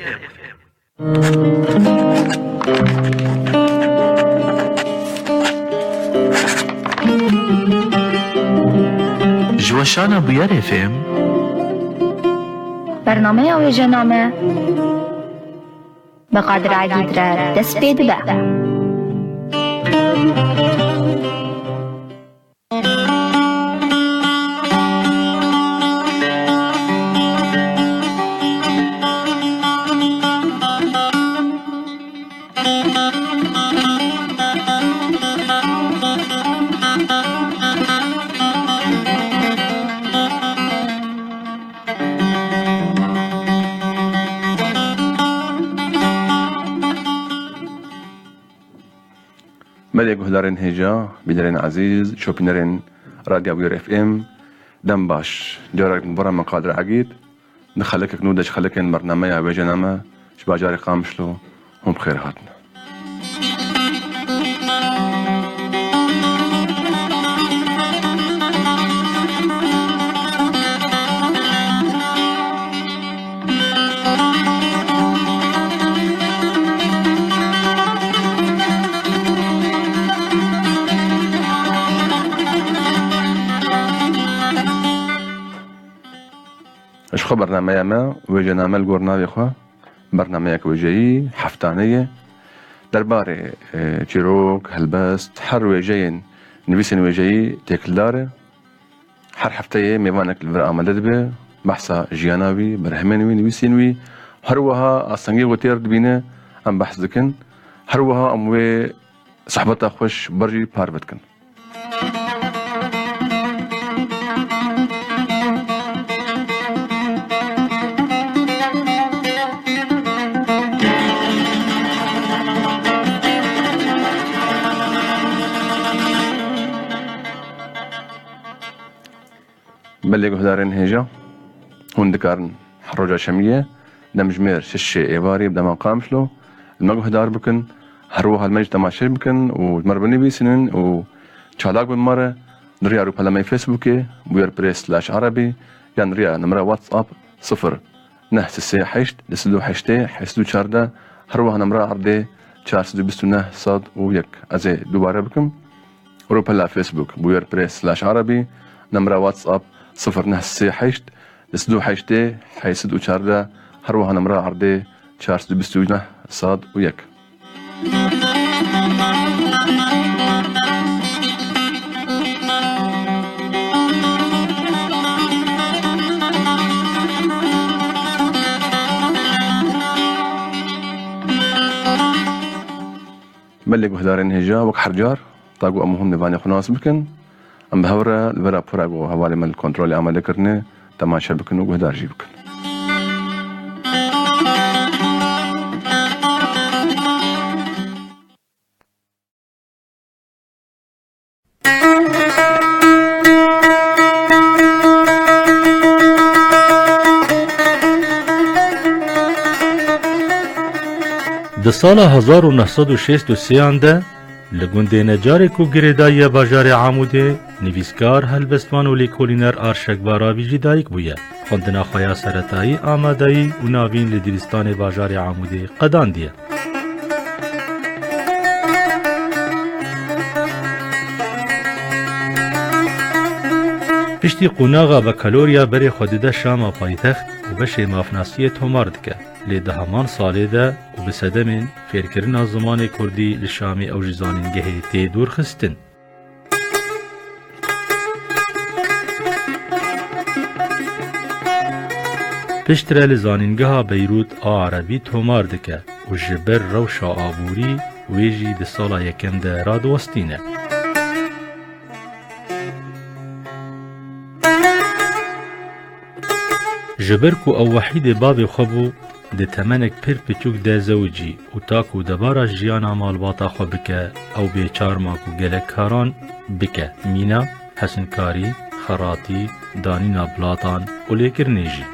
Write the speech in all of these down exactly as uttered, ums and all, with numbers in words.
M. Ji weşana Bûyer F M. Bernameya wêjename bi Qadir Egîd re dest pê dibe. Belê guhdarên hêja, bînerên ezîz, şopînerên Radya Bûyer F M, dem baş. Carek din bi me Qadir Egîd, di xelekek nû de ji xelekên bernameya wêjename ji bajarê Qamişlo hûn bi xêr hatin. Ji xwe bernameya me, wêjename li gor navê xwe, bernameyek wêjeyî, heftane ye. Derbarê, e, çîrok, helbest, her wêjeyên nivîsên wêjeyî têkildar e. Her hefteyê mêvanek li vir amade dibe, behsa jiyana wî, berhemên wî, nivîsên wî, her wiha astengê ku têr dibîne, em behs dikin. Her wiha em wê sohbeta xweş ber jî parve dikin. Belê guhdarên hêja, hûn dikarin her roja şemiyê, demjimêr şeşê êvarî bi dema Qamişlo, li me guhdar bikin, her wiha li me jî temaşe bikin û ji me re binivîsînin û çalak bin me re, li riya rûpela me Facebookê, Bûyer Press slash Erebî, yan riya nimera WhatsApp sifir neh sê sê heşt, du sed û heştê, heşt sed û çardeh, her wiha nimera erdê çar sed û bîst û neh sed û yek. Ez ê dubare bikim. Rûpela Facebook, Bûyer Press slash Erebî, nemra WhatsApp sifir neh sê heşt, du sed û heştê, heşt sed û çardeh, her wiha nemra erdê çar sed û bîst û neh sed û yek. Belê guhdarên hêja, wek her car, ta ku em hûn mêvanê xwe nas bikin, em bi hev re li vê rapora ku hevalê me li kontrolê amade kirine, temaşe bikin û guhdar jî bikin. Di sala hezar û neh sed û şêst û sêyan de li gundê Necarê ku girêdayî ye bajarê Amûdê, nivîskar, helbestvan û lêkolîner Arşek Barabî jî dayik bûye. Xwendina xwe ya seretayî, amadeyî û navîn li dîristanê bajarê Amûdê qedandiye. Piştî qonaxa bakalorya berê xwe dide Şama paytext û beşê mafnasiyê tomar dike. Lê di heman salê de û bi sedemên fêrkirina zimanê kurdî li Şamê ew ji zanîngehê tê dûrxistin. Piştre li zanîngeha Beyrût a Erebî tomar dike û ji ber rewşa aborî wê jî di sala yekem de radiwestîne. Ji ber ku ew wehîdê bavê xwe bû, di temenek pir piçûk de zewicî û ta ku debara jiyana malbata xwe bike, ew bê çarma ku gelek karan bike, mîna, hesinkarî, xeratî, danîna bilatan û lêkirinê jî.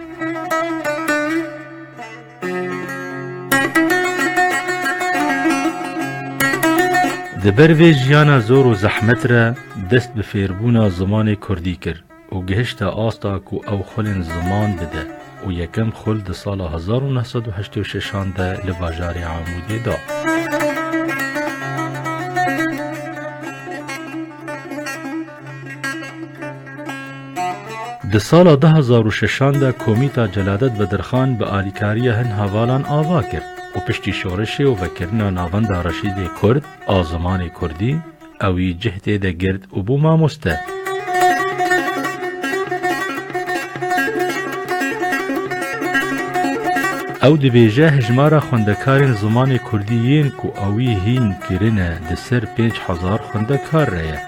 Di ber vê jiyana zor û zehmet re dest bi fêrbûna zimanê kurdî kir û gihişte asta ku ew xulên ziman bide. û yekem xul di sala hezar û neh sed û heştê û şeşan de li bajarê Amûdê da. Di sala du hezar û şeşan de Komîta Celadet Bedirxan bi alîkariya hin hevalan ava kir û piştî şoreşê û vekirina Navenda Reşîdê Kurd a zimanê kurdî, ewî cih tê de girt û bû mamoste. Ew dibêje, hejmara xwendekarên zimanê kurdî yên ku ewî hîn kirine di ser pênc hezar xwendekar re ye.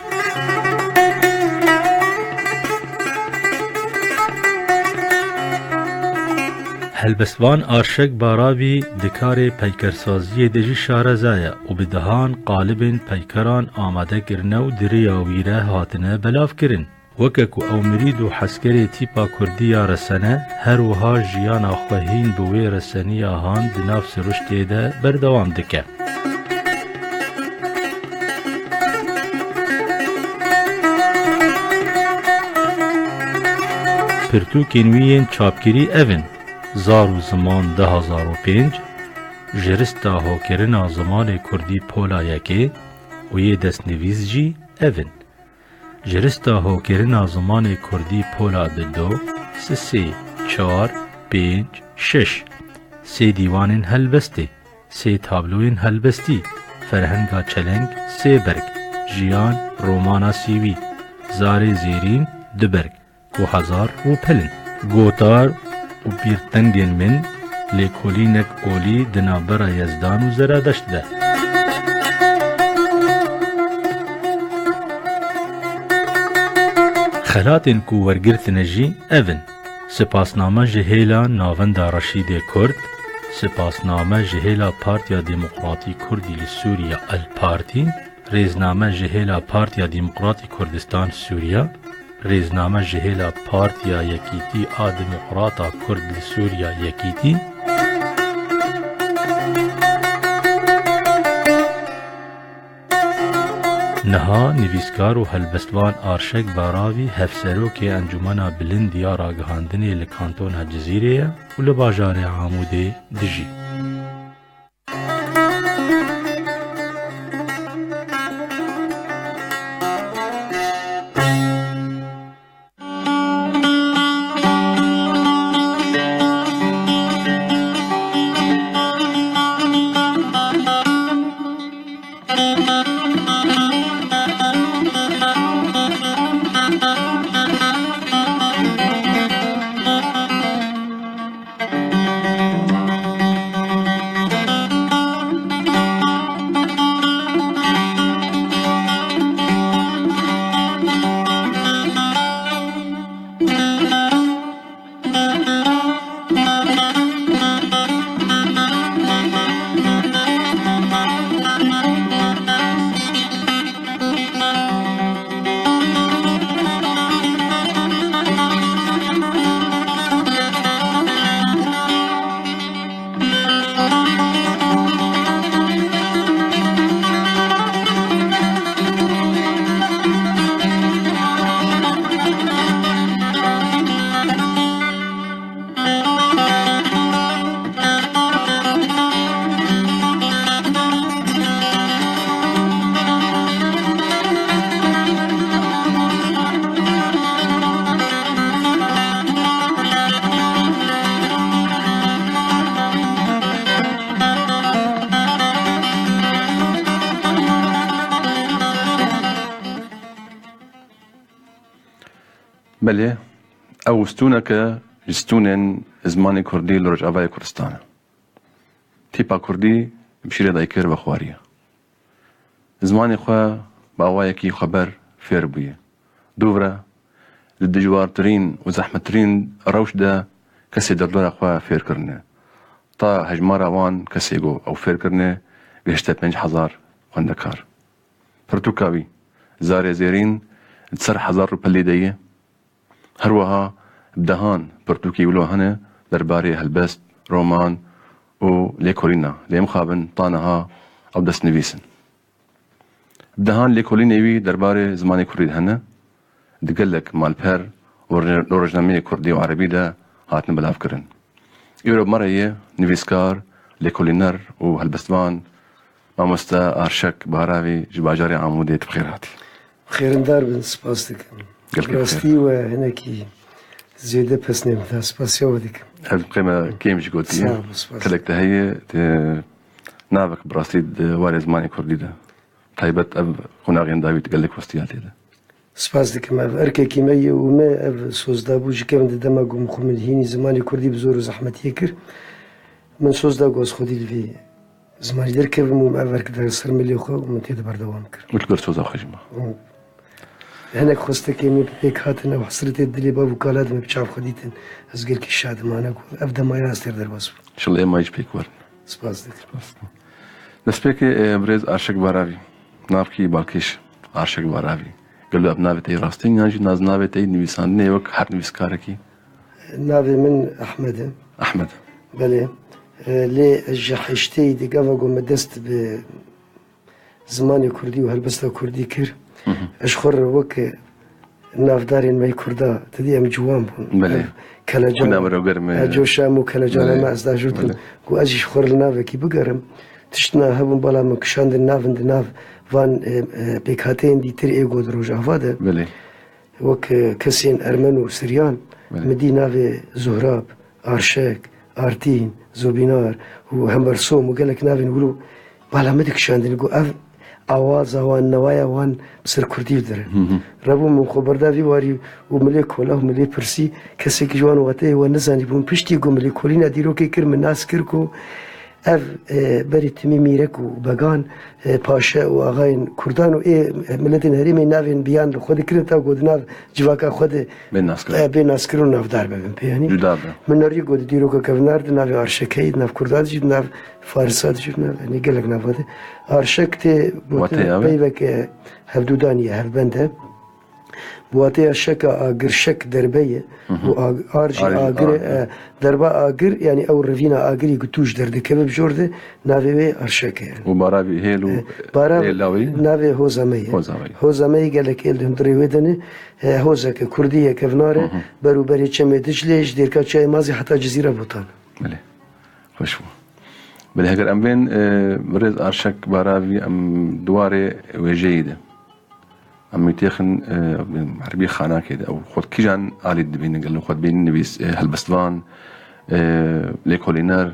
Helbestvan Arşek Baravî di karê peykersaziyê de jî şareza ye û bi dehan qalibên peykeran amade kirine û di rêya wî re hatine belavkirin. Weke ku ew mirîd û hezkerê tîpa kurdî ya resene, her wiha jiyana xwe hîn bi wê reseniya han di nav siruştê de berdewam dike. Pirtûkên wî yên çapkirî ev in: Zar û Ziman du hezar û pênc, Ji Rista Hokirina Zimanê Kurdî Pola Yekê û yê destnivîs jî ev in: Ji Rista Hokirina Zimanê Kurdî Pola Dido, sisê, çar, pênc, şeş, sê dîwanên helbestê, sê tabloyên helbestî, Ferhenga Çeleng, sê berg, Jiyan, romana Sîwî, Zarê Zêrîn, du berg, Guhazar û Pelin, Gotar û Bîrtengên Min, Lêkolînek Olî di navbera Yezdan û Zeradeşt de. Xelatên ku wergirtine jî ev in: Sipasname ji hêla Navenda Reşîdê Kurd, Sipasname ji hêla Partiya Demokratî Kurdî li Sûriye, El Partî, Rêzname ji hêla Partiya Demokratî Kurdistan Sûriye, Rêzname ji hêla Partiya Yekîtî a Demokrata Kurd li Sûriye, Yekîtî. Niha nivîskar û helbestvan Arşek Baravî hevserokê Encûmena Bilind ya Ragihandinê li Kantona Cizîrê ye û li bajarê Amûdê dijî. Belê, ew stûneke ji stûnên zimanê kurdî li Rojavayê Kurdistan e. Tîpa kurdî bi şîrê dayikê re vexwariye. Zimanê xwe bi awayekî xweber fêr bûye. Dûv re li dijwartirîn û zehmettirîn rewş de kesê derdora xwe fêr kirine. Ta hejmara wan kesê ku ew fêr kirine gihişte pênc hezar xwendekar. Pirtûka wî, Zarê Zêrîn, di ser hezar rûpelî de ye. Her wiha bi dehan pirtûkê wilo hene derbarê helbest, roman û lêkolîna, lê mixabin ta niha ew destnivîs in. Bi dehan lêkolînê wî derbarê zimanê kurdî de hene, di gelek malper û roj-, rojnameyê kurdî û erebî de hatine belavkirin. Îro bi me re ye nivîskar, lêkolîner û helbestvan, mamoste Arşek Baravî ji bajarê Amûdê, tu bi xêr hatî. Xêrindar bin, spas dikim. Gelkî bi xêr. Rastî we hinekî zêde pesnê min da, spasiya we dikim. Ev qê me kêm jî gotiye. Sağ ol, spas. Gelek te heye, te navek bi rastî di warê zimanê kurdî de. Taybet ev qonaxên dawî gelek westiya tê de. Spas dikim. Ev erkekî me ye û me ev soz dabû ji kevin di dema ku min xwe min hînî zimanê kurdî bi zor û zehmetiyê kir. Min soz da ku ez xwedî li vê zimanî derkevim û min ev erk da ser milê xwe û min tê de berdewam kir. Û li ber soza xwe jî ma. Û hinek xwestekê min bi pêk hatin, ew hesretê dilê bav û kala de min bi çav xwe dîtin. Ez gelkî şad im, ana ku ev demaya ez têr derbas bûm. Înşallah ê ma jî pêk werin. Spas dikim. Spas. Destpêkê, e, birêz Arşek Baravî. Navkî balkêş, Arşek Baravî. Gelo ev navê te yê rastîn yan jî naz-, navê te yê nivîsandinê wek her nivîskarekî? Navê min Ehmed e. Ehmed. Belê. E, lê ez ji heştê de gava ku me dest bi zimanê kurdî û helbesta kurdî kir. Hı hı. Ez xwe re wek navdarên me yê kurda, tu dî em ciwan bûn. Belê. Ev kelecan, Hûna merewger me. E, coşa me û kelecan Belê. me ez dajûtin. Belê. Ku ez jî ji xwe re li navekî bigerim. Tiştina hebûn bala min kişandin navin di nav van, e, e, pêkhateyên dîtir ê ku di Rojava de. Belê. Wek, e, kesên Ermen û Siryan, Belê. min dî navê Zuhrab, Arşek, Artîn, Zobînar û Hembersom û gelek navên wilo bala min dikişandin ku ev awaza wan, newaya wan bi ser kurdî dire. Hı hı. Rebû min xwe berda vî warî û milê kola û milê pirsî, kesekî ji wan wateyê we nizanîbûn. Piştî ku milê kolîna dîrokê kir, min nas kir ku ev, e, berî timî mîrek û began, e, paşe û axayên kurdan û ê, e, miletên herêmê navên biyan li xwe dikirin, ta ku di nav civaka xwe de Bên naskirin. E, bên naskirin û navdar bibin pê, yanî. Cuda be. Min nerî got, dîroka kevnar di navê Arşekê, di nav kurda de jî, di nav farisa de jî, di nav, yanî gelek nava de. Arşek tê gotin Wateyê ave? peyveke hevdûdanî ye, hevbend e. Bi wateya şeka agir, şek derbe ye. Hı hı. Û ag-, ar jî Ar jî agir e, agir. e, derba agir, yanî ew revîna agirî ku tûj derdikeve bi jor de, navê wê Arşek e. Û Baravî hêl û E, Barav hêla wî? navê hoza me ye. Hoza me ye. Hoza me ye, gelek êl di hundirê wê de ne. E, hozeke kurdî ye, kevnar e. Hı hı. Ber û berê çemê Diclê, ji dêrka Çiyayê Mazî heta Cizîra Botan. Belê. Xweş bû. Belê, heger em bên, e, birêz Arşek Baravî, em di warê wêjeyê de. Em wî têxin, e, erbî xanakê de. Ew xwe kîjan alî dibînin? Gelo xwe dibînin nivîs, e, helbestvan, e, lêkolîner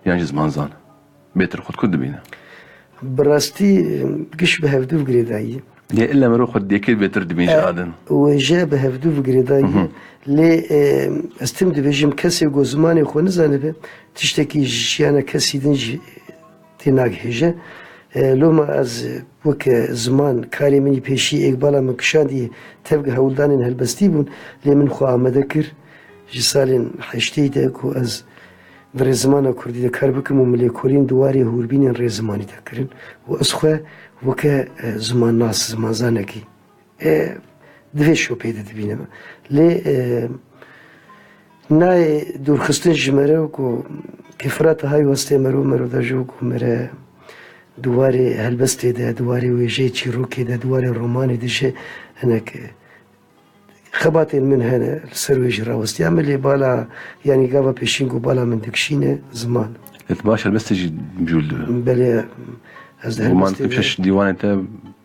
yan jî zimanzan? Bêtir xwe ku dibîne? Bi rastî, giş bi hevdû girêdayî. Lê illa mero xwe dêkê bêtir dibîn ji E, adin. Wêje bi hevdû girêdayî. Hı hı. Lê, e, ez tim dibêjim, kesê ku zimanê xwe nizanibe, tiştekî ji jiyana kesî din jî tê nagihêje. E, loma ez weke ziman karê min î pêşî êk bala min kişandî, tevge hewldanên helbestî bûn, lê min xwe amade kir. Ji salên heştê de ku ez di rêzimana kurdî de kar bikim û min lêkolîn di warê hûrbînên rêzimanî de kirin û ez xwe weke, e, zimannas, zimanzanekî, e, di vê şopê de dibînim. Lê, e, nayê dûrxistin ji me re ku kêfirata hay westê mero, mero de ji ku me re di warê helbestê de, di warê wêjeyê çîrokê de, di warê romanê de jî hinek, e, Xebatên min hene, li ser wê jî rawestiya min, lê bala, yanî gava pêşîn ku bala min dikişîne ziman. Lê tu baş helbestê jî mijûl dibe. Belê, ez di Roman helbestê de şeş dîwanê te?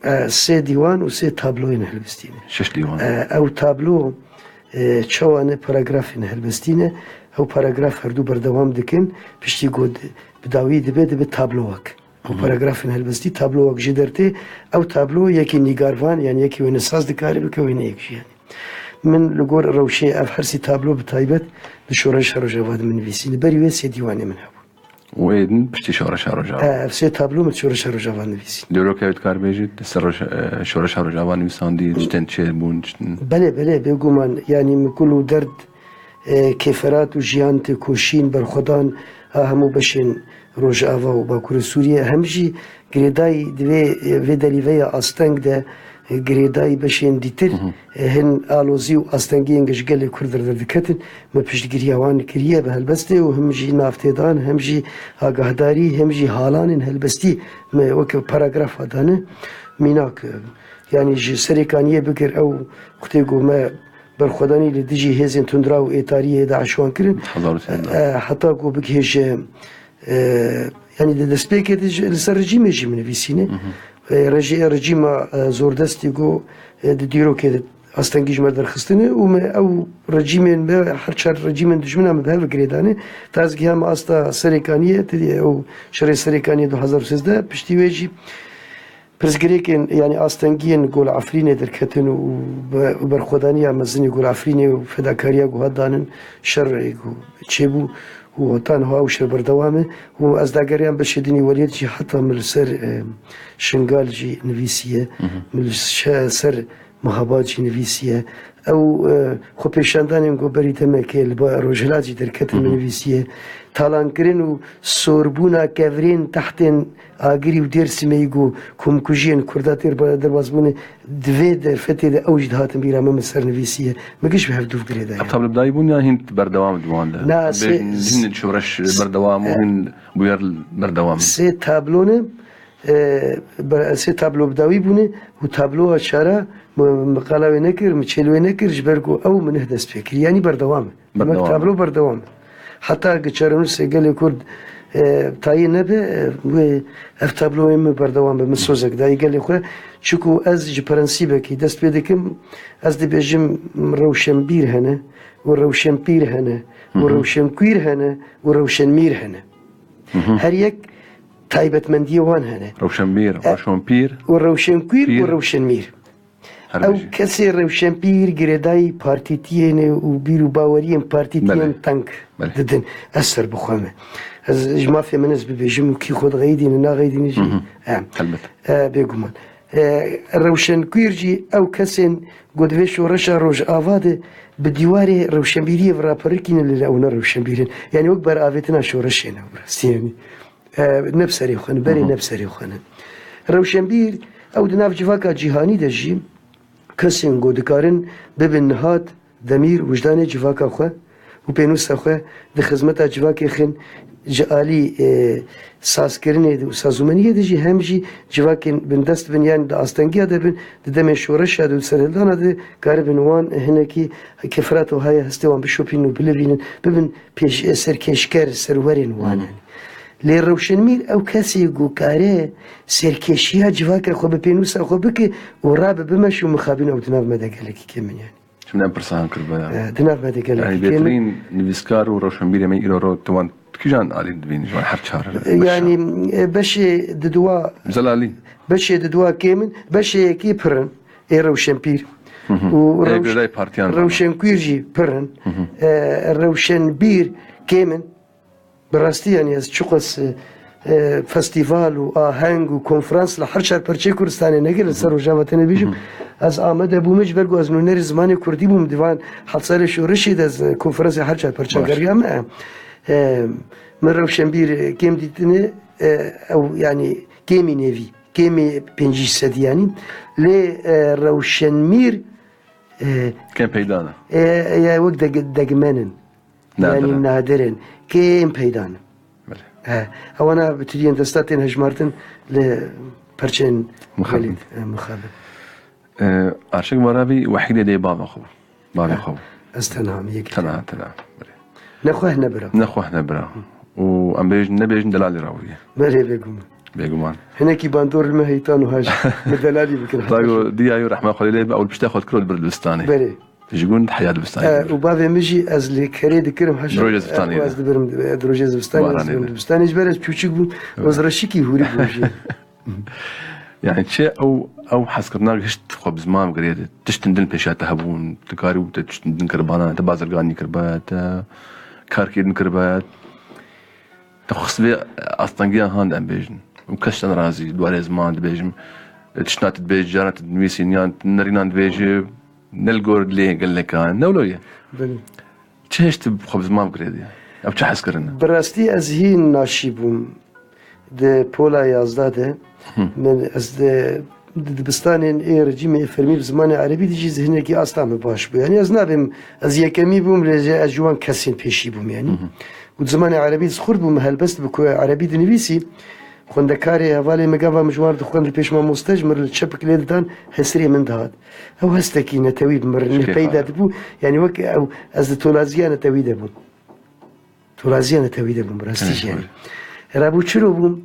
E, sê dîwan û sê tabloyên helbestî ne. Şeş dîwan. E, ew tablo, e, çawa ne, paragrafên helbestî ne. Ew paragraf herdû berdewam dikin, piştî ku di-, bi dawî dibe, dibe tabloyek. Ew Hı hı. paragrafên helbestî, tabloyek jê dertê. Ew tablo yekî nîgarvan, yanî yekî wênesaz dikare bike, wêneyek jî yanî. Min li gor rewşê ev her sê tablo bi taybet di Şoreşa Rojava de min nivîsîne. Berî wê sê dîwanê min hebûn. Û ê din piştî Şoreşa Rojava? E, ev sê tablo min di Şoreşa Rojava nivîsîne. Dîroka ew dikar bêjî, di ser Roşa-, e, Şoreşa Rojava nivîsandî, tiştên çêbûn, tiştin? Belê, belê, bêguman. Yanî min kul û derd, e, kêferat û jiyan, têkoşîn, berxwedan a hemû beşên Rojava û Bakurê Sûriyê, hem jî girêdayî di vê, vê delîveya asteng de, girêdayî beşên dîtir, Hı hı. hin alozî û astengiyên ji gelê Kurd re derdiketin, me piştgiriya wan kiriye bi helbestê û him jî navtêdan, hem jî agahdarî, hem jî halanên helbestî me weke paragrafa dane. Mînak, yanî ji Serê Kaniyê bigir ew wextê ku me berxwedanî li dijî hêzên tundra û êtariyê DAIŞ wan kirin. Hezar û sê sed. E, heta ku bigihêje, e, yanî di destpêkê de ji, li ser rejîmê jî min nivîsîne. E, rejî-, rejîma, e, zordestî ku, e, di dîrokê de astengî ji me derxistine û me ew rejîmên me, her çar rejîmên dijmina me bi hev girêdane. Ta ez gihame asta Serêkaniyê, te dî ew şerê Serêkaniyê du hezar û sêzdeh, piştî wê jî pirsgirêkên, yanî astengiyên ku li Efrînê derketin û be-, û berxwedaniya mezin ê ku li Efrînê û fedakariya ku hat danin, şerê ku çêbû û heta niha ew şer berdewam e û ez dageriyan beşê din ê weliyet jî heta min li ser, e, Şingal jî nivîsiye, min li şe-, ser Mehabad jî nivîsiye. Ew, e, xwepêşandanên ku berî demekê li ba Rojhilat jî derketin min nivîsiye. Talankirin û sorbûna kevirên tehtên Agirî û Dêrsimê yî ku komkujiyên Kurda têr ba-, derbas bûne, di vê derfetê de ew jî dihatin bîra me, min ser nivîsiye. Me giş bi hev dûv girêdaye. Ev tablo bi dayî bûn yan hîn berdewam di wan de? Na, sê, bêjin hîn şoreş berdewam û hîn bûyer berdewam? Sê tablo ne, e, ber-, sê tablo bi dawî bûne û tabloya çara min, min qala wê nekir, min çêl wê nekir, ji ber ku ew min neh dest pê kir. Yanî berdewam e. Demek berdewam e. Tablo berdewam e. Heta giçarenûsê gelê Kurd, e, tayî nebe, e, wê ev tabloyê min berdewam be, min sozek dayî gelê xwe. Çiku ez ji prensîbekî dest pê dikim, ez dibêjim rewşenbîr hene û rewşenpîr hene û rewşenkwîr hene û rewşenmîr hene. Her yek taybetmendiyê wan hene. Rewşenbîr, e, rewşenpîr, û rewşenkwîr û pîr. Rewşenmîr. Her ew bijî. Kesê rewşenpîr girêdayî partîtiyê ne û bîr û baweriyên partîtiyên teng didin. Ez ser bi xwe me. Ez ji mafê min ez bibêjim û kî xwe dixeyidîne, naxeyidîne jî. Em. Elbet. E, bêguman. E, rewşenkwîr jî ew kesên ku di vê şoreşa Rojava de bi dîwarê rewşenbîriyê ve raperikîne, lê ew ne rewşenbîr in. Yanî wek beravêtina şoreşê ne, bi rastî yanî. E, ne bi serê xwe ne, berê ne bi serê xwe ne. Rewşenbîr, ew di nav civaka cîhanî de jî kesên ku dikarin bibin nihat, demîr, wijdanê civaka xwe û pênûsa xwe di xizmeta civakê xin ji alî, e, sazkirinê de û sazûmeniyê de jî hem jî civakên bindest bin yan di astengiya de bin, di demên şoreşa de û serhildana de karibin wan hinekî kefirat û haya hestê wan bişopînin û bilivînin, bibin pêş-, serkêşker, serwerên wan in. Lê rewşenmîr ew kesê ku kare serkêşiya civaka xwe bi pênûsa xwe bike û rabe bimeşe û mixabin ew di nav me de gelekî kêm in yanî. Çimde em pirsan kiribe. E, di nav me de gelekî kêm in. Yanî bêtirîn nivîskar û rewşenbîrê me îro ro tu wan kîjan alî dibîn ji wan her çar? E, yanî, e, beşê diduwa, Zelalî. Beşê diduwa kêm in, beşê yekê pir in. Ê rewşenpîr. Û rewş-, girêdayî partiyan rewşenkwîr jî pir in. E, rewşenbîr kêm in. Bi rastî, yanî ez çiqas, e, festîval û aheng û konferans li her çar perçeyê Kurdistanê, ne li ser Rojava tenê bêjim. Ez amade bûme ji ber ku ez nûnerê zimanê Kurdî bûm, di van heft salê şoreşê de ez konferansê her çar perçe geriyame. E, min rewşenbîr kêm dîtine, e, ew, yanî kêmî nêvî, kêmî pêncî sedî yanî. Lê, e, rewşenmîr, e, kêm peyda ne. E, e, wek deg-, degmen in. Nadir in. Yanî nadir in. Kêm peyda ne. Belê. E, ewana bi tu diyên desta tên hejmartin li perçeyên mixabin. E, mixabin. E, Aşik Maravi wehîdê dê bava xwe. Bavê xwe bû. Ez tenha me, yekî. Tenha, tenha. Belê. Ne xweh ne bira. Ne xweh ne bira. Û em bêjin, nebêjin delalî rawiriye. Belê, bêguman. Bêguman. Hinekî bandor li me heytan û haj. Me delalî bikin. Tago diya yo rehma xwe lê be, ew li pişta xwe dikir û dibir dibistanê. Belê. Ji gund heya dibistanê. E, û bavê min jî ez li kerê dikirim, haşa. Rojê zibistanê. Ez dibirim, e, rojê zibistanê, ez dibirim dibistanê. Ji ber ez çûçik bûm, ez reşikî hûrî bûm jî. Yani çi ew, ew hezkirina gihişt xwe bi ziman girê de. Tiştin din pêşiya te hebûn, tu karî û te tiştin din kiriba, te bazirganî kiribe, te karkirî din kiribe, te xist vê astengiya han de em bêjin. Û kes te nerazî, di warê ziman dibêjim, tiştna tu dibêjî, cara tu dinivîsî, yan tu nerînan dibêjî, ne li gor dilê geleka, ne wilo ye. Belê. Çi hişt xwe bi ziman girê de? Ew çi hez kirine? Bi rastî ez hîn naşî bûm. Di pola yazdeh de, min, ez di, di dibistanên ê rejîmê ê fermî bi zimanê erebî de jî zihnekî asta min baş bû. Yanî ez nabêm, ez yekemî bûm, lê ez ji wan kesên pêşî bûm yanî. Û di zimanê erebî xurt bûm, helbest bi ku erebî dinivîsî, Xwendekarê hevalê min gava min ji wan re dixwend li pêş mamoste, ji min re li çepik lê didan, hesirê min dihat. Ew hestekî netewî bi min re peyda dibû. Yanî wek ew, ez di tolaziya netewî de bûm. Tolaziya netewî de bûm, bi rastî jî yanî. Rabû çiro bûm,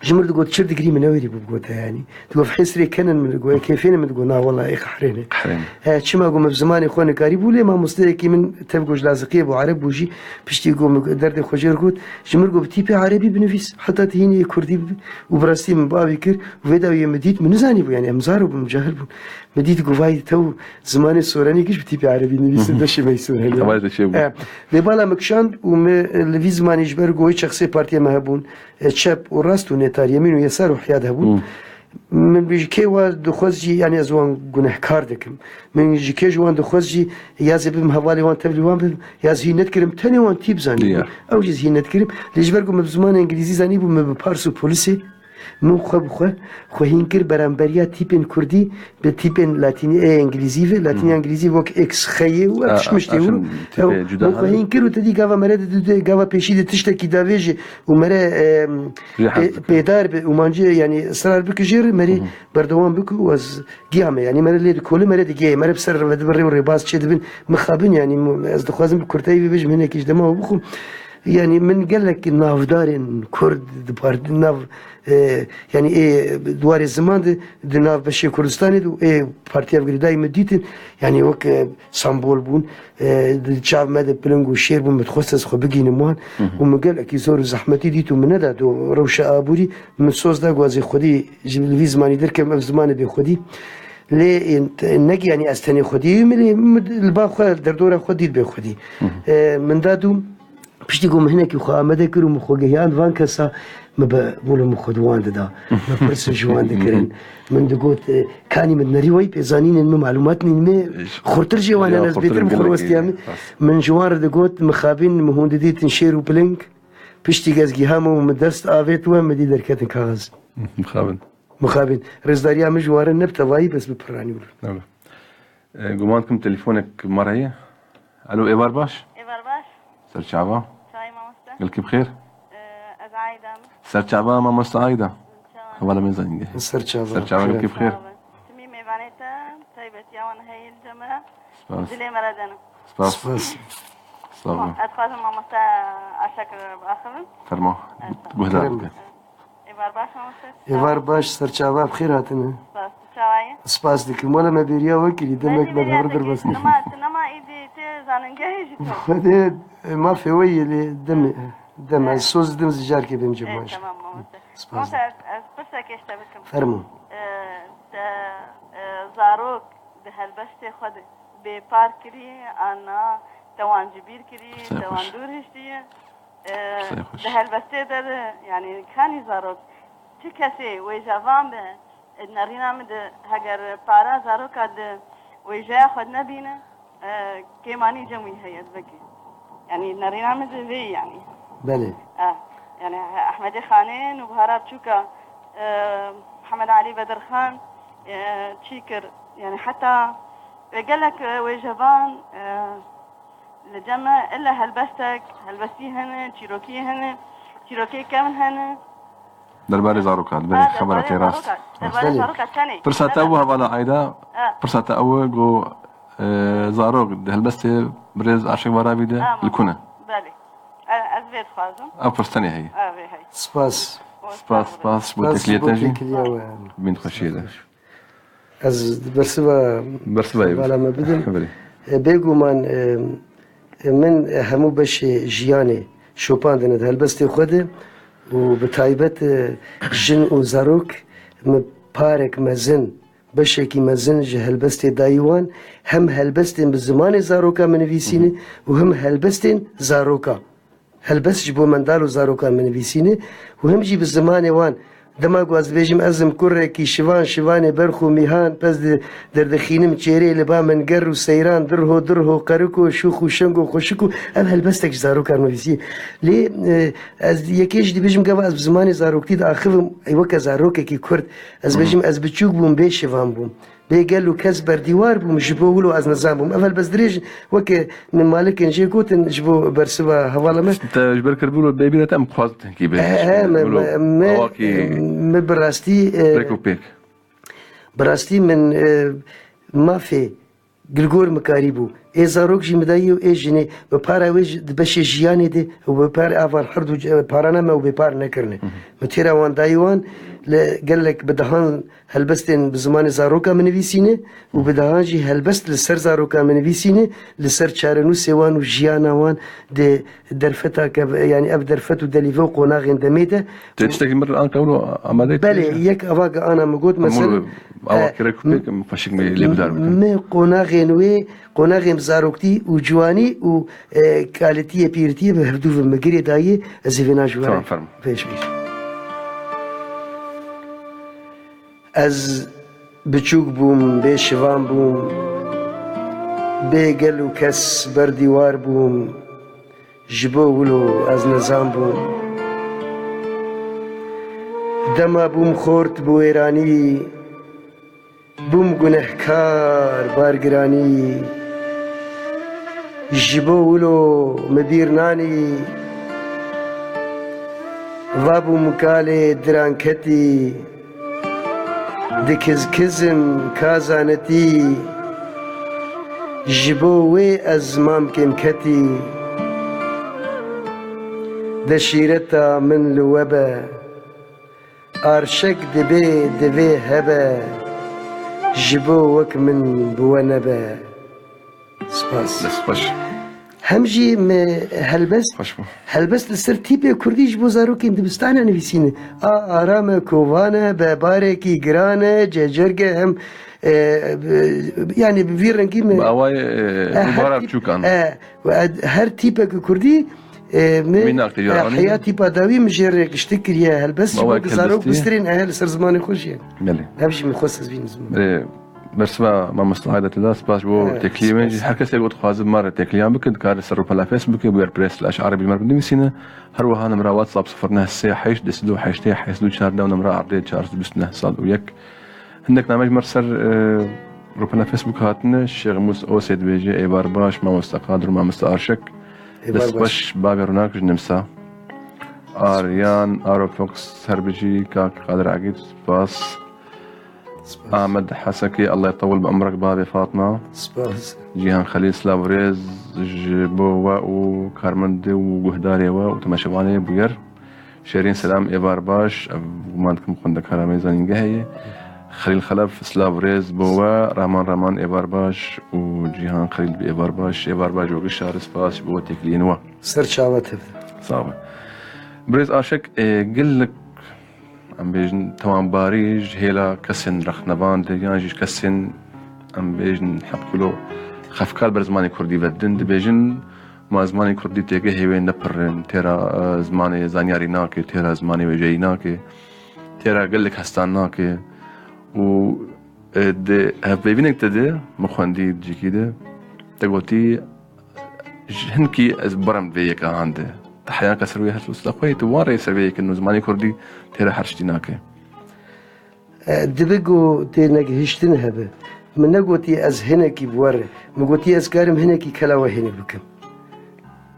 ji min re digot, "Çir digirî?" Min newêrî bû bigote yanî. Digot, "Hesirê kenin?" Min digot, "Kêfêne?" Min digot, "Na wela, ê qehrêne." Qehrêne. He, çima got, "Min bi zimanê xwe nikarî bû, lê mamosteyekî min tev got ji Laziqiyê bû, Ereb bû jî, piştî got, min derdê xwe jê re got, ji min got, bi tîpê Erebî binivîs, heta tu hînî yê Kurdî bibe." Û bi rastî min bavî kir, û vê dawiyê min dît, min nizanî bû, yanî em zar bûm, cahil bûm. Min dît, got, "Vay, tew zimanê soranî giş bi tîpê Erebî nivîsin, deşê me soranî." Hevalê te çê bû. E, lê bala min kişand û min li vî zimanî ji ber ku wê şexsê partiyê me hebûn, e, çep û rast û nêtar, yemîn û yesar û hiyad hebûn. Min ji kê wa dixwest jî, yanî ez wan gunehkar dikim. Min ji kê ji wan dixwest jî, ya ez ê bibim hevalê wan, tevlî wan bibim, ya ez hîn nedikirim, tenê wan tîp zanîbûn. Ya. Ew jî ez hîn nedikirim. Lê ji ber ku min bi zimanê îngilîzî zanîbû, min bi pars û polisê, min xwe bi xwe, xwe hîn kir beramberiya tîpên kurdî bi tîpên latînî ê îngilîzî ve. Latîniya îngilîzî wek X, X ye û ev tişt miştê û ew, min xwe hîn kir û te dî gava mere de, de, gava pêşî de tiştekî davêje û mere, em, pê-, pêdar be û mancê, yanî israr bike jê re, merê berdewam bike û ez giha me, yanî mere lê dikole, mere digihê, mere bi ser ve dibe rê û rêbaz çêdibin, mixabin, yanî ez dixwazim bi kurtayî bibêjim, hinekî ji dema we bixwim. Yanî min gelek navdarên kurd di part-, nav, e, yanî ê di warê ziman de di nav beşê Kurdistanê de û ê Partiya Girêdayî min dîtin, yanî wek, e, sembol bûn, e, di çav me de piling û şêr bûn, min dixwest ez xwe bigihînim wan û min gelekî zor û zehmetî dît û min neda do rewşa aborî, min soz da ku ez ê xwedî ji li vî zimanî derkevim, ev zimanê bê xwedî. Lê, e, ne, yanî ez tenê xwedî yim, lê min li ba xwe derdora xwe dît bê xwedî. E, min da dû, piştî ku min hinekî xwe amade kir û min xwe gihiyand van kesa, min bi, wilo min xwe di wan dida. Min pirsin ji wan dikirin. Min digot, e, kanî min nerî wayî pê zanînên min, malûmat nîn me, xurtir jê wan hene, ez bêtir min xwe westiya min. Min ji wan re digot, mixabin, min hûn didîtin şêr û piling. Piştî ez gihame û min dest avêt we, min dî derketin kaxez. Mixabin. Mixabin. Rêzdariya min ji wan re ne bi tevayî, bes bi piranî wilo. E, guman dikim telefonek me re heye. Alo, êvar baş? Êvar baş. Ser çava? Çavê mamoste. Gelkî bi xêr? E, ez Ayda me. Ser çava mamoste Ayda? Çava. Hevala me zanîngehê. Ser çava. Ser çava, gelkî bi xêr? Çava. Timî mêvanê te, taybetiya wan heye li cem me. Spas. Dilê me re dene. Spas. Spas. Sağ olun. Ez dixwazim mamoste Aşek biaxivim. Fermo. Guhdar bike. Êvar baş mamoste. Êvar baş, ser çava, bi xêr hatine. Spas, tu çawa yî? Spas dikim. Wele me bêriya we kirî, demek me bi hev re derbas kir. Nema, tu nema îdî tê zanîngehê jî tu. Xwedê, e, mafê we yê lê demê, demê. Evet. Soz didim ez ê carkê bêm cem we. Tamam mamoste. Spas. Mamoste, ez, ez pirsekê ji te bikim. Fermo. E, te, e, zarok di helbestê xwe de bêpar kirî, an na te wan ji bîr kirî, te wan dûr hiştiye? E, di helbestê de, de, yanî kanî zarok, çi kesê wêjevan be, e, nerîna min de heger para zaroka di wêjeya xwe nebîne, e, kêmanî cem wî heye, divekî. Yanî nerîna min de vê yanî. Belê. E, yanî Ehmedê Xanê, Nûbihara Biçûka, e, Mihemed Elî Bedirxan, e, çî kir. Yanî heta, e, gelek, e, wêjevan, e, Li cem me illa helbestek, helbestî hene, çîrokî hene, çîrokê kevn hene. Derbarê zaroka, li berê xebera te rast. Derbarê zaroka, tenê. Pirsa te bû hevala Ayda, pirsa te ew e, got, e, zarok di helbestê birêz Aşik Varabî de li ku ne? Belê. E, ez vê dixwazim. Ev pirs tenê heye. Ev ê heye. Spas. Spas, spas bo tekliyê te jî. Bîn xweşiyê de. Ez bersiva hevala me bidim. Belê. E, bêguman, e, e, min hemû beşê jiyanê şopandine di helbestê xwe de û bi taybet, e, jin û zarok min parek mezin, beşekî mezin ji helbestê dayî wan, hem helbestên bi zimanê zaroka min nivîsîne û hem helbestên zaroka. Helbest ji bo mendal û zarokan min nivîsîne û him jî bi zimanê wan. Dema ku ez dibêjim, ez im kurekî şivan, şivanê berx û mîhan, pez di derdixînim çêrê li ba min ger û seyran, dirho, dirho, qeriko, şûx û şeng û xweşik û ev helbestek ji zarokan min nivîsiye. Lê, e, ez yekê jî dibêjim, gava ez bi zimanê zaroktî diaxivim, ey weke zarokekî kurd, ez dibêjim, ez biçûk bûm, bê şivan bûm. Bê gel û kes berdîwar bûm, ji bo wilo ez nizam bûm. Ev helbestdirêj weke min malikin jê gotin ji bo bersiva hevala me. Te ji ber kir wilo bê bîra te em xwazin hinkî bê. He, he, me, me, me, me bi rastî, e, rêk û pêk. Bi rastî min, e, mafê gilgor mikarî bû. Ê zarok jî midayî û ê jinê bi para wê ji, di beşê jiyanê de û bi par avan her du parana me û bêpar nekirine. Min têra wan dayî wan li gelek bi dehan helbestên bi zimanê zaroka min nivîsîne û bi dehan jî helbest li ser zaroka min nivîsîne, li ser çarenûsê wan û jiyana wan di derfeta ke, yanî ev derfet û delîve û qonaxên demê de. Tu tiştekî min anka wilo amade kiriye? Belê, yek ava ge ana min got, mesela, awa kirek û pêk em xweşik me lê guhdar bikin. Me qonaxên wê, qonaxên zaroktî û ciwanî û, e, kalitiyê pîrtiyê bi hevdû ve me girê dayê, ez ê vêna ji we re. Tamam, fermo. Pêş bîr. Ez biçûk bûm, bê şivan bûm, bê gel û kes berdîwar bûm, ji bo wilo ez nizam bûm. Dema bûm xort bi wêranî, bûm gunehkar, bargiranî, ji bo wilo min bîr nanî, va bûm kalê diranketî, dikizkizim ka zanetî, ji bo wê ez mam kêm ketî, de şîreta min li we be. Arşek dibê divê hebe, ji bo wek min bi we nebe. Spas. Dest xweş. Hem jî me helbest, xweş bû, helbest li ser tîpê kurdî ji bo zarokên dibistana nivîsîne. A aram e, kovan e, bebarekî giran e, cecerge hem, e, e, yanî bi vî rengî me. Bi awayê, e, e, her tîp, e, Her tîpeke kurdî, e, me, Mînak tê e, caranî. Heya tîpa dawî min jê re giştik kiriye helbest, ji bo ku zarok helbestî, bistrên, e, li ser zimanê xwe jî. Belê. Ev jî min xwest ez bînim ziman. Belê. Bersiva mamosta Ayda te da, spas ji bo, evet, tekliyê me jî. Spas. Her kesê ku dixwaze bi me re tekliyan bikin, dikare ser rûpela Facebookê, bûyer press slash erebî me re binivîsîne. Her wiha nimra WhatsApp sifir neh sê heşt, du sed û heştê, heşt sed û çardeh û nimra erdê çar sed û bîst neh sed û yek. Hindek name ji me re ser, e, rûpela Facebook hatine. Şêx Mûs Osê dibêje, êvar baş, mamoste Qadir, mamoste Arşek. Êvar baş. Dest xweş, bavê Ronak ji Nimsa. Aryan, Arofox, her bijî, kak Qadir Egîd, spas. Spas. Ahmed Hesekî, Allah yetewil bi emrek, bavê Fatma. Spas. Cîhan Xelîl, silav û rêz ji bo we û karmendê û guhdarê we û temaşevanê bûyer. Şêrîn selam, êvar baş. Ev, guman dikim, xwendekara me zanîngehê ye. Xelîl Xelef, silav rêz bo we. Rahman Rahman, êvar baş. Û Cîhan Xelîl bi êvar baş. Êvar baş, we gişar, spas ji bo têkiliyên we. Ser çava te be. Sağ ol. Birêz Aşek, e, gelek, em bêjin, tewanbarî ji hêla kesên rexnevan de, yan jî ji kesên, em bêjin, hebkilo xefkar ber zimanê kurdî ve din dibêjin. Ma zimanê kurdî têgehê wê ne pir in, têra, e, zimanê zanyarî nake, têra zimanê wêjeyî nake, têra gelek hestan nake. Û, e, di hevpeyvînek te de, min xwendî di cîkî de, te gotî, ji hinkî ez birim vê yeka hande. Te heya ke ser wê her sosta xwe, tu wan rê ser vê yekê nû zimanê kurdî têra her tiştî nake. E, dibe ku tênegihiştin hebe. Min negotî ez hinekî bi we re. Min gotî ez karim hinekî kela we hênik bikim.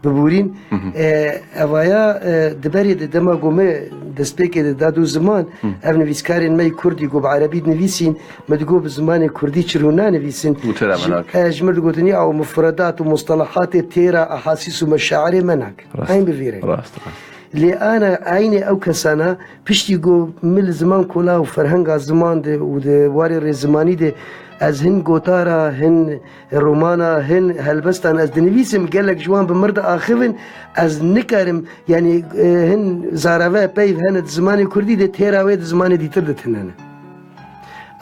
Biborîn, Hı hı. e, evaya, e, di berê de dema ku me destpêkê de da dû ziman, Hı. ev nivîskarên me yê kurdî ku bi erebî dinivîsîn, me digot bi zimanê kurdî çi rû nanivîsin. Û têra me nake. E, ji mir digotin, ya, ew mufredat û mustalahatê têra ehasîs û meşairê me nake. Rast. Eyn bi vî rengî. Rast, rast. Lê ana eynê ew kesana, piştî ku min li ziman kola û ferhenga ziman de û di warê rêzimanî de ez hin gotara, hin romana, hin helbestan ez dinivîsim, gelek ji wan bi mir diaxivin, ez nikarim, yanî, e, hin zarave peyv hene di zimanê kurdî de, têra wê di zimanê dîtir de tune ne.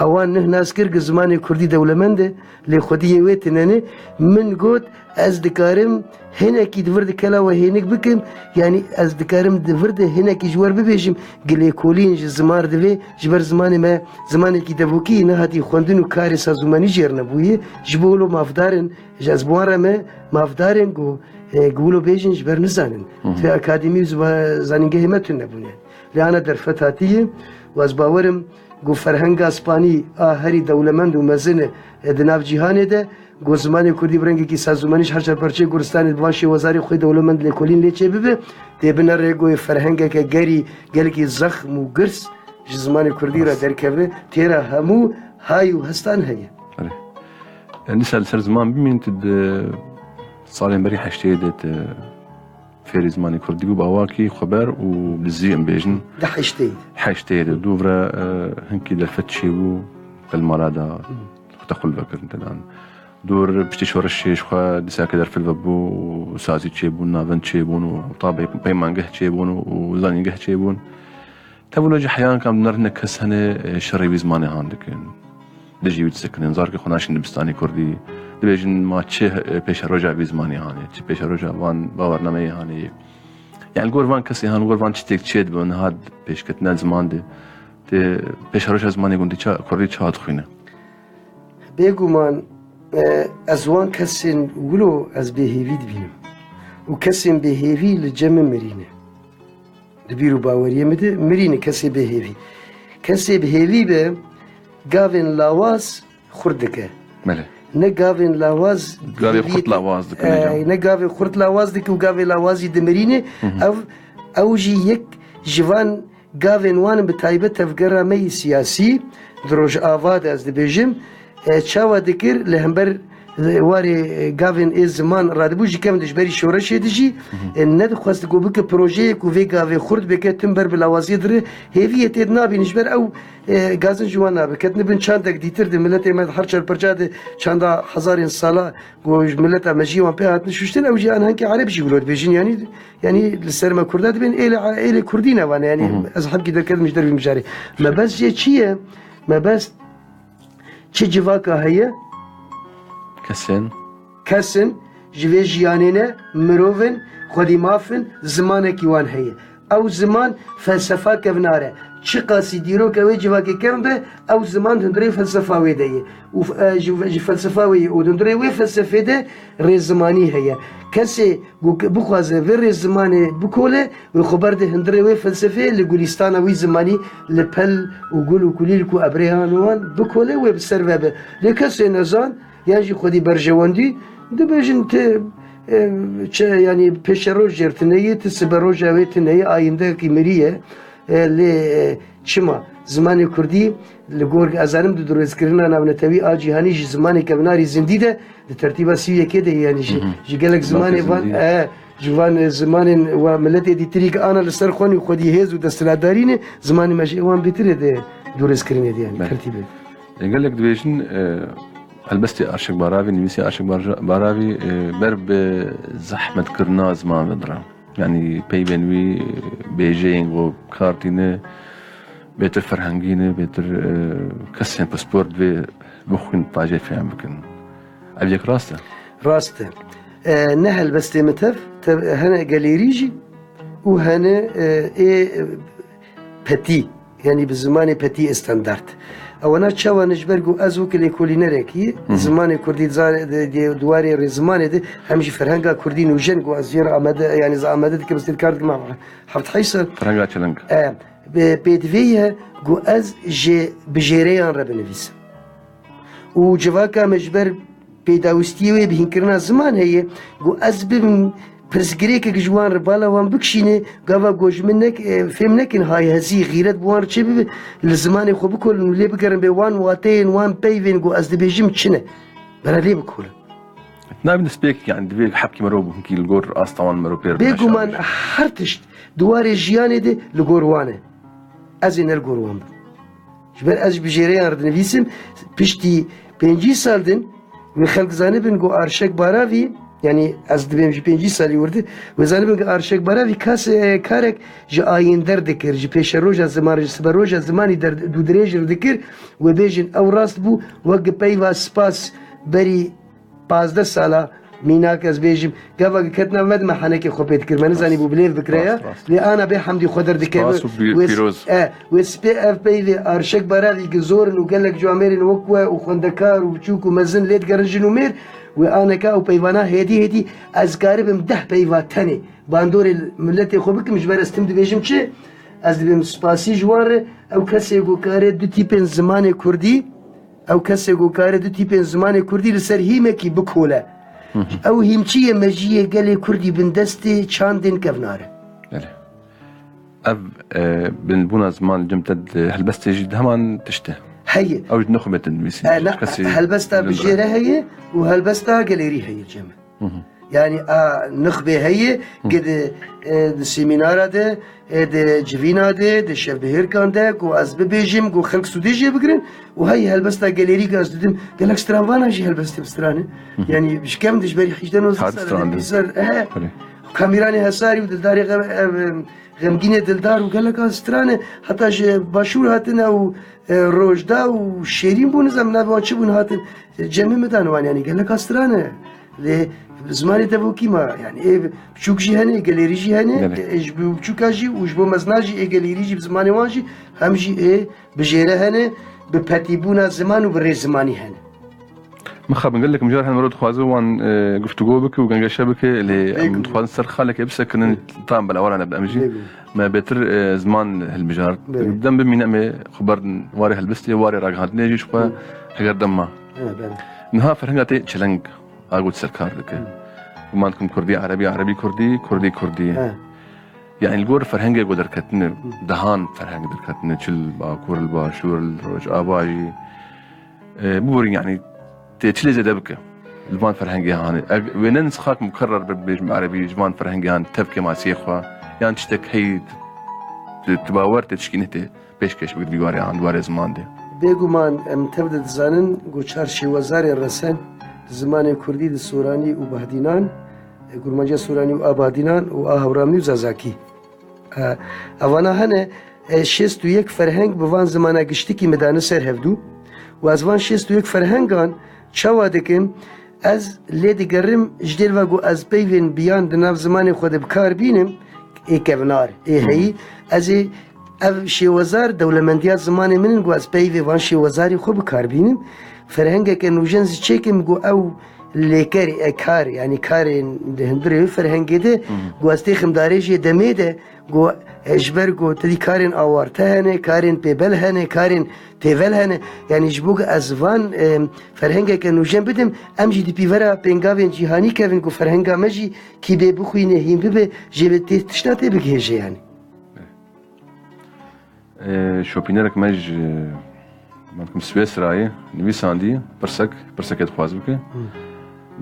Ewan nih nas kir ku zimanê kurdî dewlemend e, lê xwediyê wê tune ne. Min got, ez dikarim hinekî di vir de kela we hênik bikim, yanî ez dikarim di vir de hinekî ji we re bibêjim, gi lêkolîn ji ziman re divê, ji ber zimanê me zimanekî devokî nehatî xwendin û karê sazûmanî jê re nebûye, ji bo wilo mafdar in, ji ez bi wan re me mafdar in ku, e, ku wilo bêjin ji ber nizanin. Hı hı. Divê akademî û ziba-, zanîngehê me tune bûne. Lê ana derfet hatiye û ez bawer im ku ferhenga spanî a herî dewlemend û mezin e di nav cîhanê de, ku zimanê kurdî bi rengekî sazûmenî ji her çar parçeyê Guristanê bi van şêwezarê xwe dewlemend lêkolîn lê çêbibe, tê binere ku ferhengeke gerî gelekî zexm û girs ji zimanê kurdî re derkeve, têra hemû hay û hestan heye. Erê. E, dîsa li ser ziman bimîn, tu di salên berî heştê de tu fêrî zimanê kurdî bû, bi awakî xweber û dizî em bêjin. Di heştê de. Heştê de. Dû vira, e, hinkî derfet çêbû, qelmara da xwe te xul vekirin te dan. Dûr piştî şoreşê ji xwe dîsa ke derfet vebû û sazî çêbûn, navend çêbûn û heta pey-, peymangeh çêbûn û zanîngeh çêbûn. Tevî wilo jî heyan kam di nerhine kes hene, e, şerê wî zimanê han dikin. Dijî wî disekinin, zarokê xwe naşîn dibistanê kurdî. Dibêjin ma çi, e, pêşeroja vî zimanê hanê, çi pêşeroja van bawernameyê hanê. Yani li gor van kesê han, li gor van tiştek çê dibe, niha pêşketina ziman de. Tê pêşeroja zimanê gundî ça, kurdî ça dixwîne. Bêguman, e, ez wan kesên wilo ez bêhêvî dibînim. Û kesên bêhêvî li cem min mirî ne. Di bîr û baweriyê min de mirî ne kesê bêhêvî. Kesê bi hêvî be, gavên lawaz xurt dike. Belê. Ne gavên lawaz Gavê hêviyê xurt te-, lawaz dike, ne e, can. Ne gavê xurt lawaz dike û gavê lawazî dimirîne. Hı hı. Ev, ew jî yek ji van gavên wan in, bi taybet tevgera me yî siyasî di Rojava de, ez dibêjim, e, çawa dikir li hember, e, warê, e, gavên ê ziman radibû ji kevin de ji berî şoreşê de jî, Hı hı. e, nedixwest ku bike projeyê ku vê gavê xurt bike tim ber bi lawaziyê dire, hêviyê tê de nabînin ji ber ew, e, gazin ji wan nabe. Ketine bin çandek dîtir de miletê me di her çar perça de çanda hezarên sala ku ji mileta me jî wan pê hatin şuştin, ew jî an henkê Ereb jî wilo dibêjin, yanî Yanî li ser me Kurda dibên êlê, êlê Kurdî ne vane. Yanî Hı hı. ez hebkî derketim ji dervî mijarê. Mebest jê çi ye? Mebest çi civaka heye? Kesên. Kesin ji vê jiyanê ne, mirov in, xwedî maf in, zimanekî wan heye. Ew ziman felsefa kevnar e. Çiqasî dîroka wê civakê kevn be, ew ziman di hundirê felsefa wê de ye. Û, e, ji, ji felsefa wê ye. Û di hundirê wê felsefê de rêzimanî heye. Kesê ku ke-, bixwaze vê rêzimanê bikole, wê xwe berde hundirê wê felsefeyê li gulîstana wî zimanî, li pel û gul û kulîlk û ebrêyan wan bikole, wê bi ser ve be. Lê kesê nezan, yan jî xwedî berjewendî, dibêjin ti, e, çi, yanî pêşeroj jêr tune ye, ti siberoja wê tune ye, ayîndeyekî mirî ye. E, lê, e, çima? Zimanê kurdî li gor, ez zanim di dirêzkirina navnetewî a cîhanî jî zimanê kevnarî zindî de di tertîba sî û yekê de ye, yanî ji, Hı hı. ji gelek zimanê Belkî van, zindî. E, ji van, e, zimanên wa miletê dîtirî ki ana li ser xwe nî xwedî hêz û desthilatdarî ne, zimanê me ji wan bêtir e di dirêzkirinê de, yanî Belê. tertîbê. E, gelek dibêjin, e, helbestê Arşek Baravî, nivîsê Arşek Barja-, Baravî, e, ber bi zehmetkirina ziman ve dire. Yanî peyvên wî, bêjeyên ku kar tîne, bêtir ferhengî ne, bêtir, e, kesên pispor divê bixwîn, tajê fêm bikin. Ev yek rast e? Rast e. E, ne helbestê min tev, tev, hene gelêrî jî û hene, e, ê, e, petî. Yanî bi zimanê petî ê standart. Ewana çawa ne? Ji ber ku ez wekî lêkolînerekî Hı hı. zimanê kurdî di zare-, di, di, di warê rêzimanê de hem jî ferhenga kurdî nûjen ku ez jê re amade, yanî ez amade dikim, ez tê kar dikim heft heyş sal. Ferhenga çiling. E, bi-, pêdivê ye ku ez ji bijêreyan re binivîsim. Û civaka me ji ber pêdawîstiyê wê bihînkirina ziman heye, ku ez bibim pirsgirêkek ji wan re bala wan bikişîne, gava ku ji min nek-, e, fêm nekin hayhezî, xîret bi wan re çêbibe, li zimanê xwe bikolin û lê bigerin bê wan wateyên, wan peyvên ku ez dibêjim çi ne. Bera lê bikolin. Nabî destpêk, yani divê hepkî merov hinkî li gor asta wan merov pêr Bêguman her tişt di warê jiyanê de li gor wan e. Ez ê ne li gor wan bim. Ji ber ez ji bijêreyan re dinivîsim, piştî pêncî sal din, wê xelk zanibin ku Arşek Baravî, yanî ez dibêm ji pêncî salî wir de, wê zanibin ku Arşek Baravî kas-, e, karek ji ayînder dikir, ji pêşeroja ziman re, ji siberoja zimanî der-, dûdirêj re dikir, wê bêjin ew rast bû, wek peyva spas berî pazdeh sala, mînak ez bêjim, gava ke ketina me di me henekê xwe pê dikir, me nizanî bû bilêv bikire ya. Rast, rast. Lê ana bê hemdî xwe derdikeve. Spas û pî-, Wê s-, pîroz. E, wê spê ev peyvê Arşek Baravî ki zor in û gelek camêrên wek we û xwendekar û biçûk û mezin lê digerin jin û mêr, wê aneka û peyvana hêdî hêdî ez karibim deh peyva tenê bandorê miletê xwe bikim, ji ber ez tim dibêjim çi? Ez dibêm spasî ji wan re, ew kesê ku kare du tîpên zimanê kurdî, ew kesê ku kare du tîpên zimanê kurdî li ser hîmekî bikole. Ew hîmçiyê mejiyê gelê kurdî bindestê çandên kevnar e. Belê. Ev, e, binbûna ziman li cem te di helbestê jî di heman tişt e. Heye. Ew ji nixwe te nivîsî. E, ne, ji kesî helbesta bijêre heye û helbesta gelêrî heye cem. Hı hı. Yani a nixbê heye, hı, ki di, e, di semînara de, e, di civîna de, di şevbihêrkan de, ku ez bibêjim, ku xelk sûdê jê bigirin, û hey helbesta gelêrî ki ez didim, gelek stran vana jî helbestê bi stran e. Hı hı. Yani ji kevin de ji berî hejdeh nozdeh sal de, ser, e, Belê. Kamîranê Hesarî û Dildarê Xem-, ev, em, Xemgînê Dildar û geleka stran e, heta ji Başûr hatine û, e, Rojda û Şêrîn bûn, nizam navê wan çi bûn hatin. Cemê min dan wan, yani geleka stran e. Lê zimanê devokî ma, yani ê biçûk jî hene, gelêrî jî hene, Gelê. ê ji bo biçûka jî û ji bo mezna jî ê gelêrî jî bi zimanê wan jî hem jî ê bijêre hene, bi petîbûna ziman û bi rêzimanî hene. Mixabin gelek mijar hene mero dixwaze wan, e, guftûgo bike û gengeşe bike, lê em Bêguman. dixwazin ser xalekê bisekinin, tam belawaran em jî. Bêguman. Me bêtir, e, ziman hilmijar. Belê. Dem bimîne em ê xwe berdin warê helbestê, warê ragihandinê jî ji xwe Hı. heger dem ma. He, belê. Niha ferhenga tê çeleng a got ser kar dike. Hı. Guman dikim kurdî, erebî, erebî, kurdî, kurdî, kurdî. He. Yani li gor ferhengê ku derketine, Hı. dehan ferheng derketine, çi li Bakur, li Başûr, li Rojava jî. E, biborîn, yani, tê çi lê zêde bike. Li van ferhengê hanê. Eg wêne nisxak mukerrer be, bibêjim erebî, ji van ferhengê han tev kêmasiyê xwe, yan tiştek heyî, tu, tu bawer tê tişkî nehê tê pêşkêş bike di vî warê an, di warê ziman de. Bêguman em tev de dizanin ku çar şêwezarên resen di zimanê kurdî di Soranî û Bahdînan, e, kurmanciya Soranî û a Bahdînan û a Hewramî û Zazakî. E, evana hene, e, şêst û yek ferheng bi van zimana giştikî min dane ser hevdû û ez van şêst û yek ferhengan çawa dikim, ez lê digerim ji dêr ve ku ez peyvên biyan di nav zimanê xwe de bi kar bînim, ê kevnar, ê heyî, ez ê ev şêwezar dewlemendiya zimanê min in ku ez peyvê van şêwezarê xwe bi kar bînim. Ferhengeke nûjen zî çêkim ku ew lêkerê, e, kar, yani karên di hundirê wê ferhengê de, Hı hı. ku ez têxim darêjê demê de, ku, e, ji ber ku tedî karên awarte hene, karên pêbel hene, karên têvel hene, yani ji bo ku ez van, e, ferhengeke nûjen bidim, em jî di pîvera pêngavên cîhanî kevin ku ferhenga me jî kî bê bixwîne, hîn bibe, jê be tê tişta tê bigihêje yani. E, şopînerek me ji, me dikim Swêsrayê nivîsandî, pirsek, pirsekê dixwaz bike. Hı.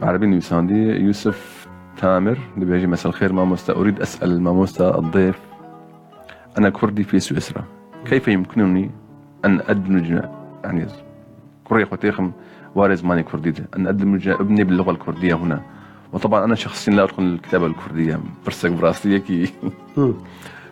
Bi erebî nivîsandî, Yusuf Tamir, dibêjî, "Mesel xêr mamoste, urîd es'el mamoste ed-dêf, ene kurdî fî Swêsra. Keyfe yumkinunî en edmuje, yani, kurê xwe têxim warê zimanê kurdî de. En edmuje ibnî bil lugal kurdîye huna. Ve teban ene şexsîn la edxul kitabel kurdîye." Pirsek bi rastî yekî Hı.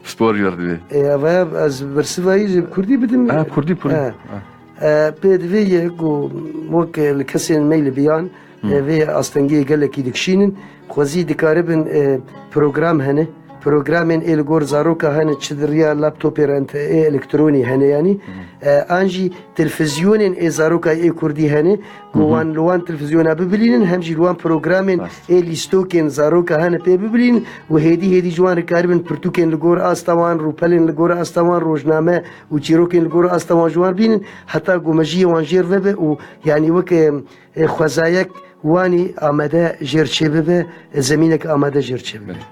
spor jî werdibê. E, evaya ez bersivayî ji kurdî bidim. Ha, kurdî, kurdî. Ha. Ha. E, pê divê ye ku wek li kesên me li biyan, Hı. e, vê astengiyê gelekî dikişînin. Xwezî dikaribin, e, program hene. Programên ê li gor zaroka hene, çi di riya laptopê re ente-, ê elektronî hene yanî. Hı. E, an jî televîzyonên ê zaroka ê kurdî hene. Ku Hı hı. wan li wan televîzyona bibilînin, hem jî li wan programên Rast. ê lîstokên zaroka hene pê bibilînin û hêdî hêdî ji wan re karibin pirtûkên li gor asta wan, rûpelên li gor asta wan, rojname û çîrokên li gor asta wan ji wan bînin, heta ku mejiyê wan jêr vebe û yanî weke, e, xwezayek wanî amade jêr çêbibe, e, zemînek amade jêr çêbibe. Belê.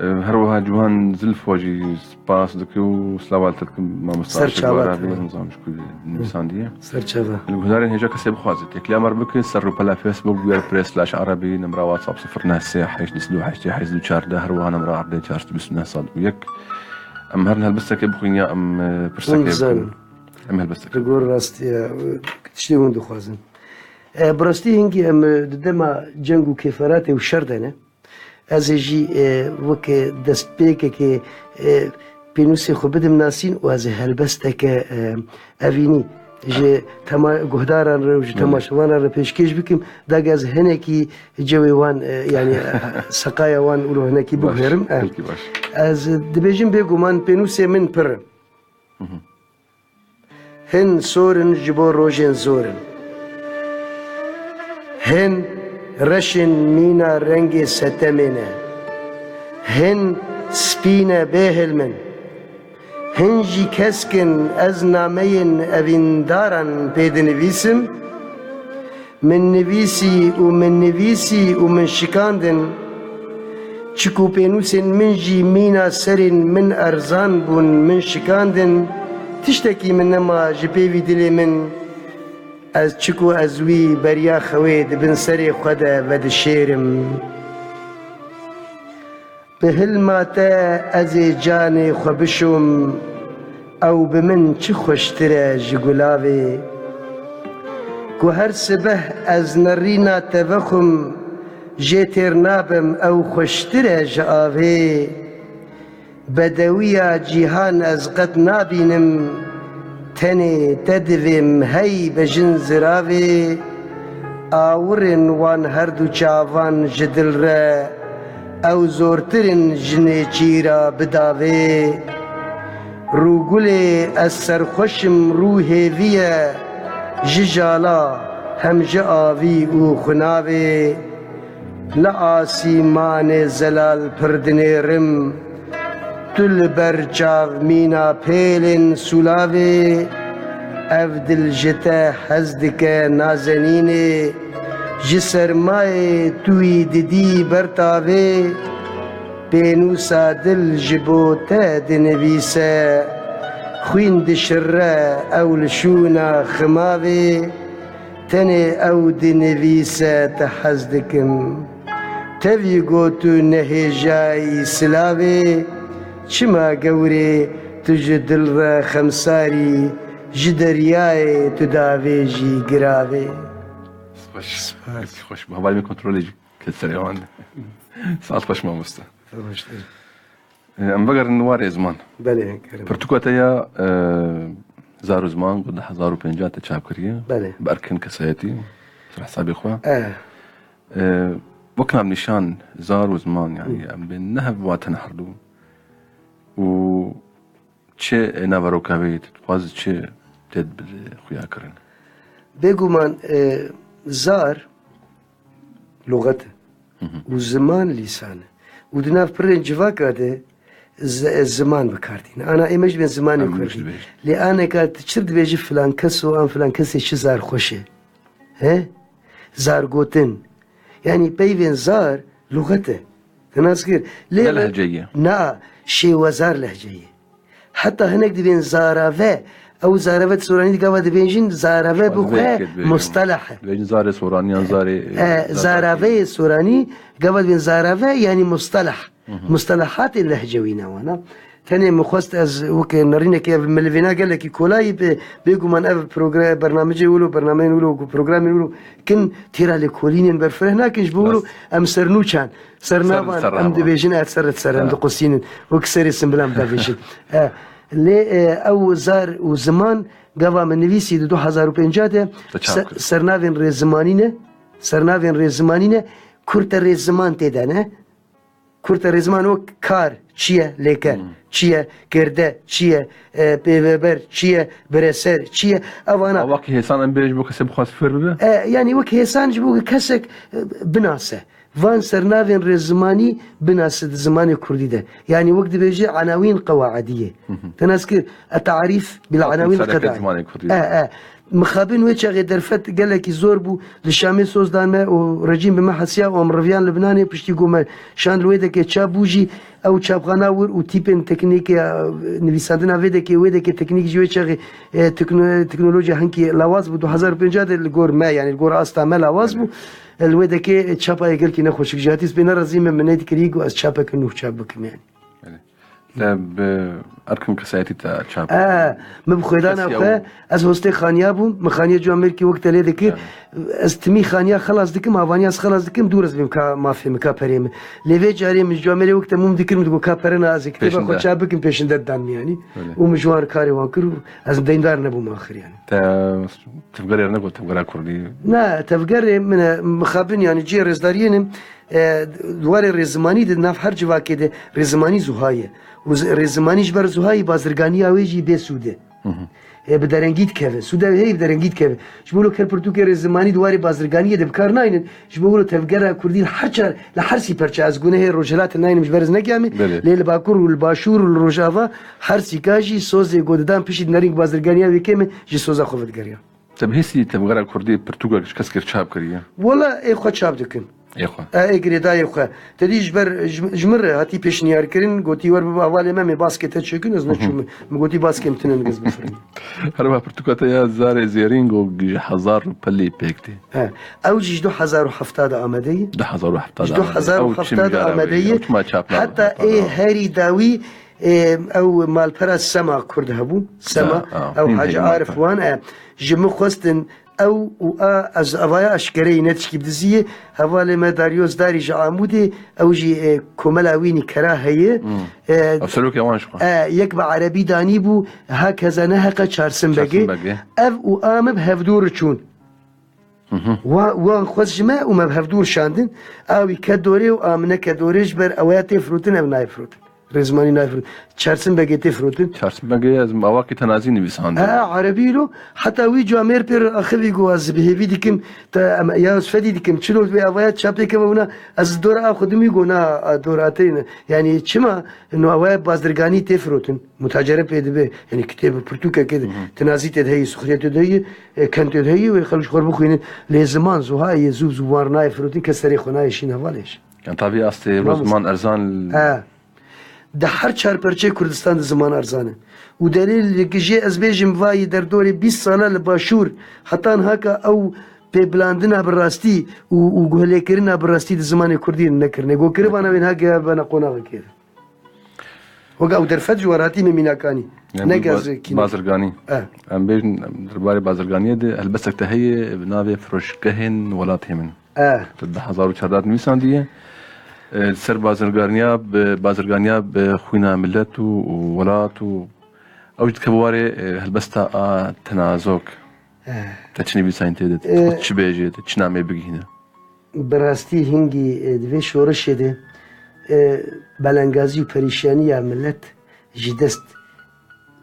E, her wiha Ciwan Zilfo jî spas dike û silav li te dikim, mamosta Ser Aşik çava Bara te. Bê, nizam ji ku nivîsandiye. Ser çava. Li guhdarên hêja kesê bixwaze têkiliya me re bike, ser rûpela Facebook, WordPress slash Arabi, nemra WhatsApp sifir neh sê heşt du heşt heşt du çardeh, her wiha nemra erdê çar sed bîst û neh sed û yek. Em herin helbestekê bixwîn ya em, e, pirsekê Hûn bikin. Dizanin. Em helbestekê. Li gor rastiya, e, tiştê hûn dixwazin. E, bi rastî hingî em, e, di dema ceng û kêferatê û şer de ne. Ez ê jî, e, weke destpêkekê, e, pênûsê xwe bidim nasîn û ez ê helbesteke, e, evînî ji tema-, guhdaran re û ji Belê. temaşevanan re pêşkêş bikim. Da ez hinekî cewê wan, e, yani, e, seqaya wan û hinekî Baş, biguherim. E. Belkî baş. Ez dibêjim bêguman pênûsê min pir in. Hı hı. Hin sor in ji bo rojên zor in. Hin reşên mîna rengê setemê ne. Hin sp Tîne bêhêl min. Hin jî kesk in ez nameyên evîndaran pê dinivîsim. Min nivîsî û min nivîsî û min şikandin. Çiku pênûsên min jî mîna serên min erzan bûn, min şikandin. Tiştekî min nema ji pêvî dilê min. Ez çiku ez wî beriya xewê di bin serê xwe de vedişêrim. Bi hilma te ez ê canê xwe bişom, ew bi min çi xweştir e ji gulavê. Ku her sibeh ez nerîna te vexwim, jê têr nabim, ew xweştir e ji avê. Bedewiya cîhan ez qet nabînim, tenê te divêm hey bejin ziravê. Awirên wan herdu çavan ji dil re, ew zortir in ji nêçîra bidavê. Rûgulê ez serxweş im, rû hêvî ye, ji jala hem ji avî û xunavê. Li asîmanê zelal pir dinêrim, tu li ber çav mîna pêlên sûlavê. Ev dil ji te hez dike nazenînê, ji sermayê tu wî didî ber tavê. Pênûsa dil ji bo te dinivîse, xwîn dişirre ew li şûna ximavê. Tenê ew dinivîse te hez dikim. Tevî got tu nehêjayî silavê, çima gewrê tu ji dil re xemsarî, ji deryayê tu davêjî giravê. Xweş. Spas. Xweş. Hevalê min kontrolê jî ket serê wan. Saet xweş mamoste. Xweş. Em vegerin warê ziman. Belê, kerem. Pirtûka te ya, e, Zar û Ziman ku di hezar û pêncî te çap kiriye. Belê. Bi Erkin Kesayetî, ser hesabê xwe. E. E, wek navnîşan Zar û Ziman, yani, Hı. em bên ne hev wa tene herdu. Û çi naveroka wê, tu dixwaz çi tê bi xuya kirin? Bêguman, e, zar, luxet e. Hı hı. Û ziman lîsan e. Û di nav pirên civaka de z-, ziman bi kar tîne. Ana ê me jî bên zimanê Em kurdî. Dibêjin. Lê aneka tu çi dibêjî filan kes û an filan kesê çi zar xweş e. He? Zar gotin. Yanî peyvên zar luxet e. Te nas kir. Lê Ne re-, lehceyê. Na, şêwezar lehceyê. Heta hinek dibên zarave, ew zarave di Soranî de gava dibêjin, zarave bi xwe Dibêjin, dibêjin. Mustaleh e. Dibêjin zarê Soranî yan zarê, E, e, Zaraveyê Soranî gava dibên zarave, yanî mustaleh. Hı hı. Mustelehatê lehcewî ne wana. Tenê min xwest ez weke nerînekê ev milivêna gelekî kolayî be, bêguman ev progr-, bernamecê wilo, bernameyên wilo, ku programên wilo kin têra lêkolînên berfireh nakin, ji bo wilo Rast. em sernûçan. Ser Ser, navan ser em navan. dibêjin, e, ser, ser em Ha. diqusînin. Wek serê simbilan bidavêjin. E, lê, e, ew zar û ziman gava min nivîsî di du hezar û pêncî de Te çap se-, kir. sernavên rêzimanî ne. Sernavên rêzimanî ne. Kurte rêziman tê de ne. Kurte rêziman wek kar çi ye, lêker Hmm. çi ye, girde çi ye, e, pêveber çi ye, bireser çi ye. Evana Ewa ki hêsan em bê ji bo kesê bixwaz fêr bibe? E, yanî wek hêsan ji bo kesek, e, binase. Van sernavên rêzimanî binase di zimanê kurdî de. Yanî wek dibêje enawîn qewaidiyê. Hı hı. Te nas kir, e, tarîf bil Wek enawîn sereke qedaî. zimanê kurdî. E, e. Mixabin wê çaxê derfet gelekî zor bû. Li Şamê soz dan me û rejîm bi me hesiya û em riviyan Libnanê piştî ku me şand li wê dekê çap bû jî ew çapxana wir û tîpên teknîk ya nivîsandina vê dekê, wê dekê teknîk jî wê çaxê, e, tekno-, teknolojiya hinkî lawaz bû. Du hezar û pêncî de li gor me, yanî li gor asta me lawaz bû. E, li wê dekê çapa yê gelkî nexweşik jî hatî, ez pê nerazî me, min nedikirî ku ez çapeke nû çap bikim yanî. Belê. Te bi Erkin Kesayetî te çap E, min bi xwedana Kesî xwe, ew ez hostê xaniya bûm, min xaniya Ciwamerkî wek te lê dikir. Ya. Ez timî xaniya xelas dikim, avaniya ez xelas dikim, dûr ez bêm ka mafê min, ka perê min. Lê vê carê min ji Ciwamerê wek te mûm dikir, min digot ka pere na ez ê kitêba Pêşinde. xwe çap bikim, pêşinde dan min yanî. Öyle. Û min ji wan karê wan kir û ez deyndar nebûm axir yanî. Te tevgerê re negot, tevgera kurdî? Na, tevgerê min e, mixabin yanî cihê rêzdariyê ne. E, di warê rêzimanî de, di nav her civakê de rêzimanî zuha ye. Û z-, rêzimanî ji ber zuha yî, bazirganiya wê jî bê sûd e. Ê, bi derengî dikeve. Sûde wê heye bi derengî dikeve. Ji bo wilo ker pirtûkê rêzimanî di warê bazirganiyê de bi kar naynin. Ji bo wilo tevgera kurdî li her çar, li her sî perçe, ez gunehê rojhilat naynim, ji ber ez nekiyamê. Belê. Lê li bakur û li başûr û li rojava her sîka jî sozê ku didan piştî di nerîng bazirganiya wê kêm e, ji soza xwe vedigeriya. Te bihîstî tevgera kurdî pirtûkek ji keskê çap kiriye? Wela ê xwe çap dikin. Ê xwe. E, ê girêdayê xwe. Te dî ji ber, ji, ji min re hatî pêşniyarkirin, gotî wer bibe hevalê me, mê baskê te çêkin, ez neçûm. Min gotî baskê min tune, ez bifirimî. Herba pirtûka te ya Zarê Zêrîn ku ji hezar û pelê pêk tê. He. Ew jî ji du hezar û hefta de amade ye. Du hezar û hefta de amade ye. Ji du hezar û hefta de amade ye. Ew çi mijara wê ye? Ew çima çap nabe? Heta ê herî dawî, ê, ew malpera Sema Kurd hebû. Sema, ha, ha, ew hîn Hacî herî Arif malper. Wan, e, ji min xwestin ew û a, ez evaya eşkereyî ne tişkî bi dizî ye. Hevalê me Daryos Darî ji Amûdê, ew jî, e, komela wî nîkera heye. Hmm. E, ew serokê wan ji xwe. E, yek bi erebî danî bû, hakeza ne heqe Çarsimbegê. Çarsimbegê. Ev û a min bi hevdû re çûn. Wa, wan xwest ji me û me bi hevdû re şandin. A wî ket dorê û a min neket dorê, ji ber ew ya tê firotin, ev nayê firotin. Rêzimanî nayê firotin. Çarsimbegê tê firotin. Çarsimbegê ez awakî tenazî nivîsandiye. Ha, erebî lo. Heta wî camêr pê re axivî ku ez bi hêvî dikim, te em, ya ez fedî dikim. Çilo wê avaya çapê keve wina, ez dora a xwe dimî ku na, a, dora te ne. Yanî çima? No, ew ê bazirganî tê firotin, mutacere pê dibe, yanî kitêb û pirtûkekê de, tinazî tê de heye, sixuriye tê de heye, e, ken tê de heye, wê xelk ji xwe bixwînin. Lê ziman, zuha yê zû zû wan nayê firotin, kes serê xwe nayê şîn hevalê jî. Yani tabii astê ziman erzan. E, di her çar perçeyê Kurdistan de ziman erzan e. Û delîl jê ez bêjim vayî derdorê bîst sala li Başûr, heta niha ka ew pêbilandina bi rastî û, û guhelêkirina bi rastî di zimanê Kurdî nekirine. Go kiribana wê niha gihebana qonaxekê de. Weke ew derfet ji we re hatî me mînakanî. Yani ne bu gaz ba-, kîne. Bazirganî. E. Em bêjin, em derbarê bazirganiyê de helbestek te heye bi navê Firoşgehên Welatê Min. E. Tu di hezar û çardeh nivîsandiye. E, li ser bazirganiya bi, bazirganiya bi xwîna milet û, û welat û ew jî dikeve warê, e, helbesta a tenazok. E. Te çi nivîsayîn tê de? E. Te çi bêjê? Te çi namê bigihîne? Bi rastî hingî, e, di vê şoreşê de, e, belengazî û perîşaniya milet ji dest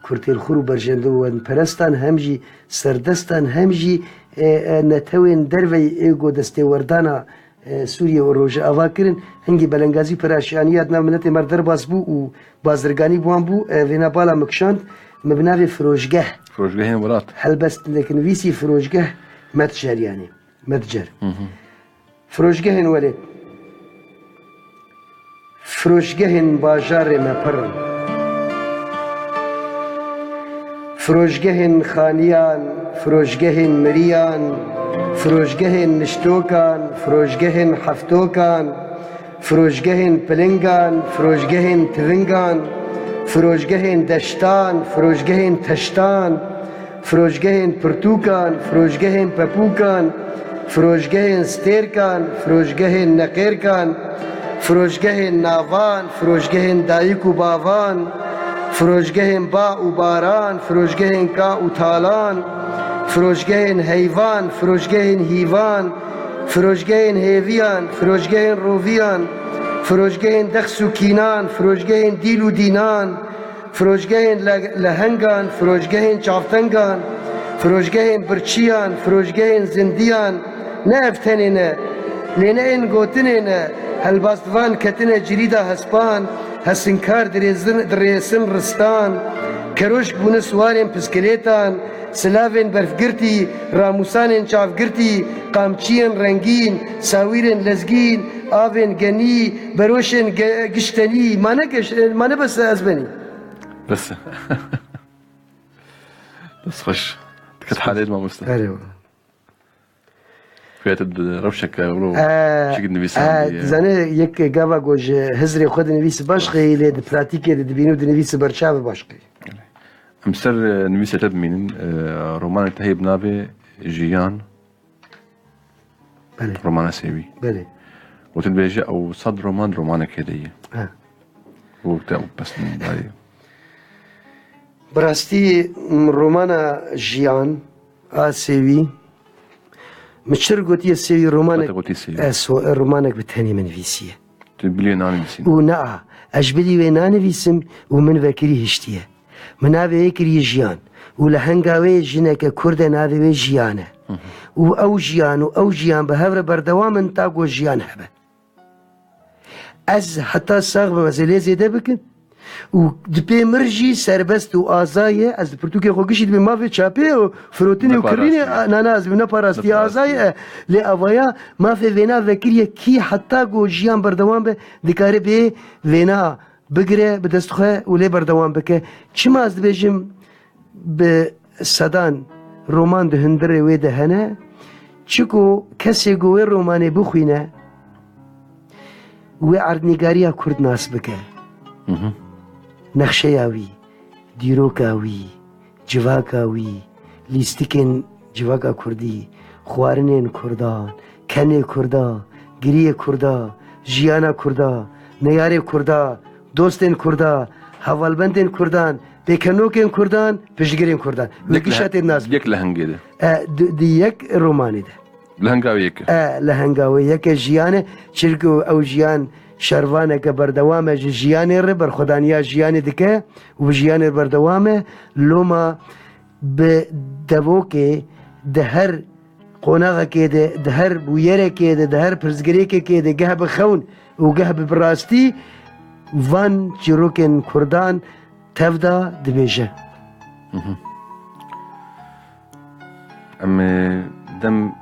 kurtêlxur û berjendewenperestan hem jî serdestan hem jî, e, e, netewên derveyî ê ku destêwerdana, e, Sûriye û Rojava kirin, hingî belengazî û perîşaniya di nav miletê me re derbas bû û bazirganî bi wan bû, e, vêna bala min kişand, min bi navê Firojgeh. Firojgehên welat. Helbestnek nivîsî Firojgeh Metjer yanî. Metjer. Hı hı. Firoşgehên welê. Firoşgehên bajarê me pir in. Firoşgehên xaniyan, firoşgehên miriyan, firoşgehên niştokan, firoşgehên heftokan, firoşgehên pilingan, firoşgehên tivingan, firoşgehên deştan, firoşgehên teştan, firoşgehên pirtûkan, firoşgehên pepûkan, firoşgehên stêrkan, firoşgehên neqêrkan, firoşgehên navan, firoşgehên dayik û bavan, firoşgehên ba û baran, firoşgehên ka û talan, firoşgehên heyvan, firoşgehên hîvan, firoşgehên hêviyan, firoşgehên roviyan, firoşgehên dexs û kînan, firoşgehên dîl û dînan, firoşgehên le-, lehengan, firoşgehên çavtengan, firoşgehên birçiyan, firoşgehên zindiyan, ne ev tenê ne, lê ne ên gotinê ne, helbestvan ketine cirîda hespan, hesinkar dirêzin, dirêsin ristan, keroşk bûne siwarên piskilêtan, silavên berfgirtî, ramûsanên çavgirtî, qamçiyên rengîn, sawîrên lezgîn, avên genî, beroşên ge-, giştenî, mane geş-, mane bes ez benî. Bes. Dest xweş. Diket halê mamoste. Erê wala. Xuya tu di rewşeke wilo çik nivîsandiye. Dizane yek gava ku ji hizrê xwe dinivîsî başqe, lê di pratîkê de dibînî û dinivîsî ber çavê başqe. Em ser, e, nivîsê te bimînin, e, romanek te heye bi navê Jiyan. Belê. Romana sêwî. Belê. Û tu dibêje ew sed roman romanekê de ye. He. Û te ew pesnî dayê. Bi rastî, m, romana Jiyan a sêwî, min çir gotiye sêwî romanek, Te gotiye sêwî. Ez so-, romanek bi tenê min nivîsiye. Tu bilî wê nanivîsîn. Û na, ez ji bilî wê nanivîsim û min vekirî hiştiye. Min navê wê kiriye Jiyan. Û li henga wê jineke Kurd e, navê wê Jiyan e. Û ew jiyan û ew jiyan bi hev re berdewam in ta ku jiyan hebe. Ez heta sax bim, ez ê lê zêde bikim. Û di pê mir jî serbest û aza ye. Ez di pirtûkê xwe gişî dibêm mafê çapê û firotinê û Nexwe kirînê, rastî. a, na, na, ez dibêm ne parastî, Ne aza ye. parastî. E, lê avaya mafê vêna vekiriye kî heta ku jiyan berdewam be, dikare bê vêna bigire bi dest xwe û lê berdewam bike. Çima ez dibêjim bi sedan roman di hundirê wê de hene? Çiku kesê ku wê romanê bixwîne, wê erdnîgariya Kurd nas bike. Mhm. Nexşeya wî, dîroka wî, civaka wî, lîstikên civaka Kurdî, xwarinên Kurdan, kenê Kurda, giriyê Kurda, jiyana Kurda, neyarê Kurda, dostên Kurda, hevalbendên Kurdan, pêkenokên Kurdan, piştgirên Kurdan. Wê Yek li gişa he-, tê nas yek li hengê de. E, di, di yek romanê de. Li henga wê yek e. E, li henga wê yek e jiyan e, çirku ew jiyan şervaneke berdewam e ji jiyanê re, berxwedaniya jiyanê dike û bi jiyanê re berdewam e. Loma bi devokê di her qonaxekê de, di her bûyerekê de, di her pirsgirêkekê de, geh bi xewn û geh bi birastî van çîrokên Kurdan tevda dibêje. Mhm. Em, e, dem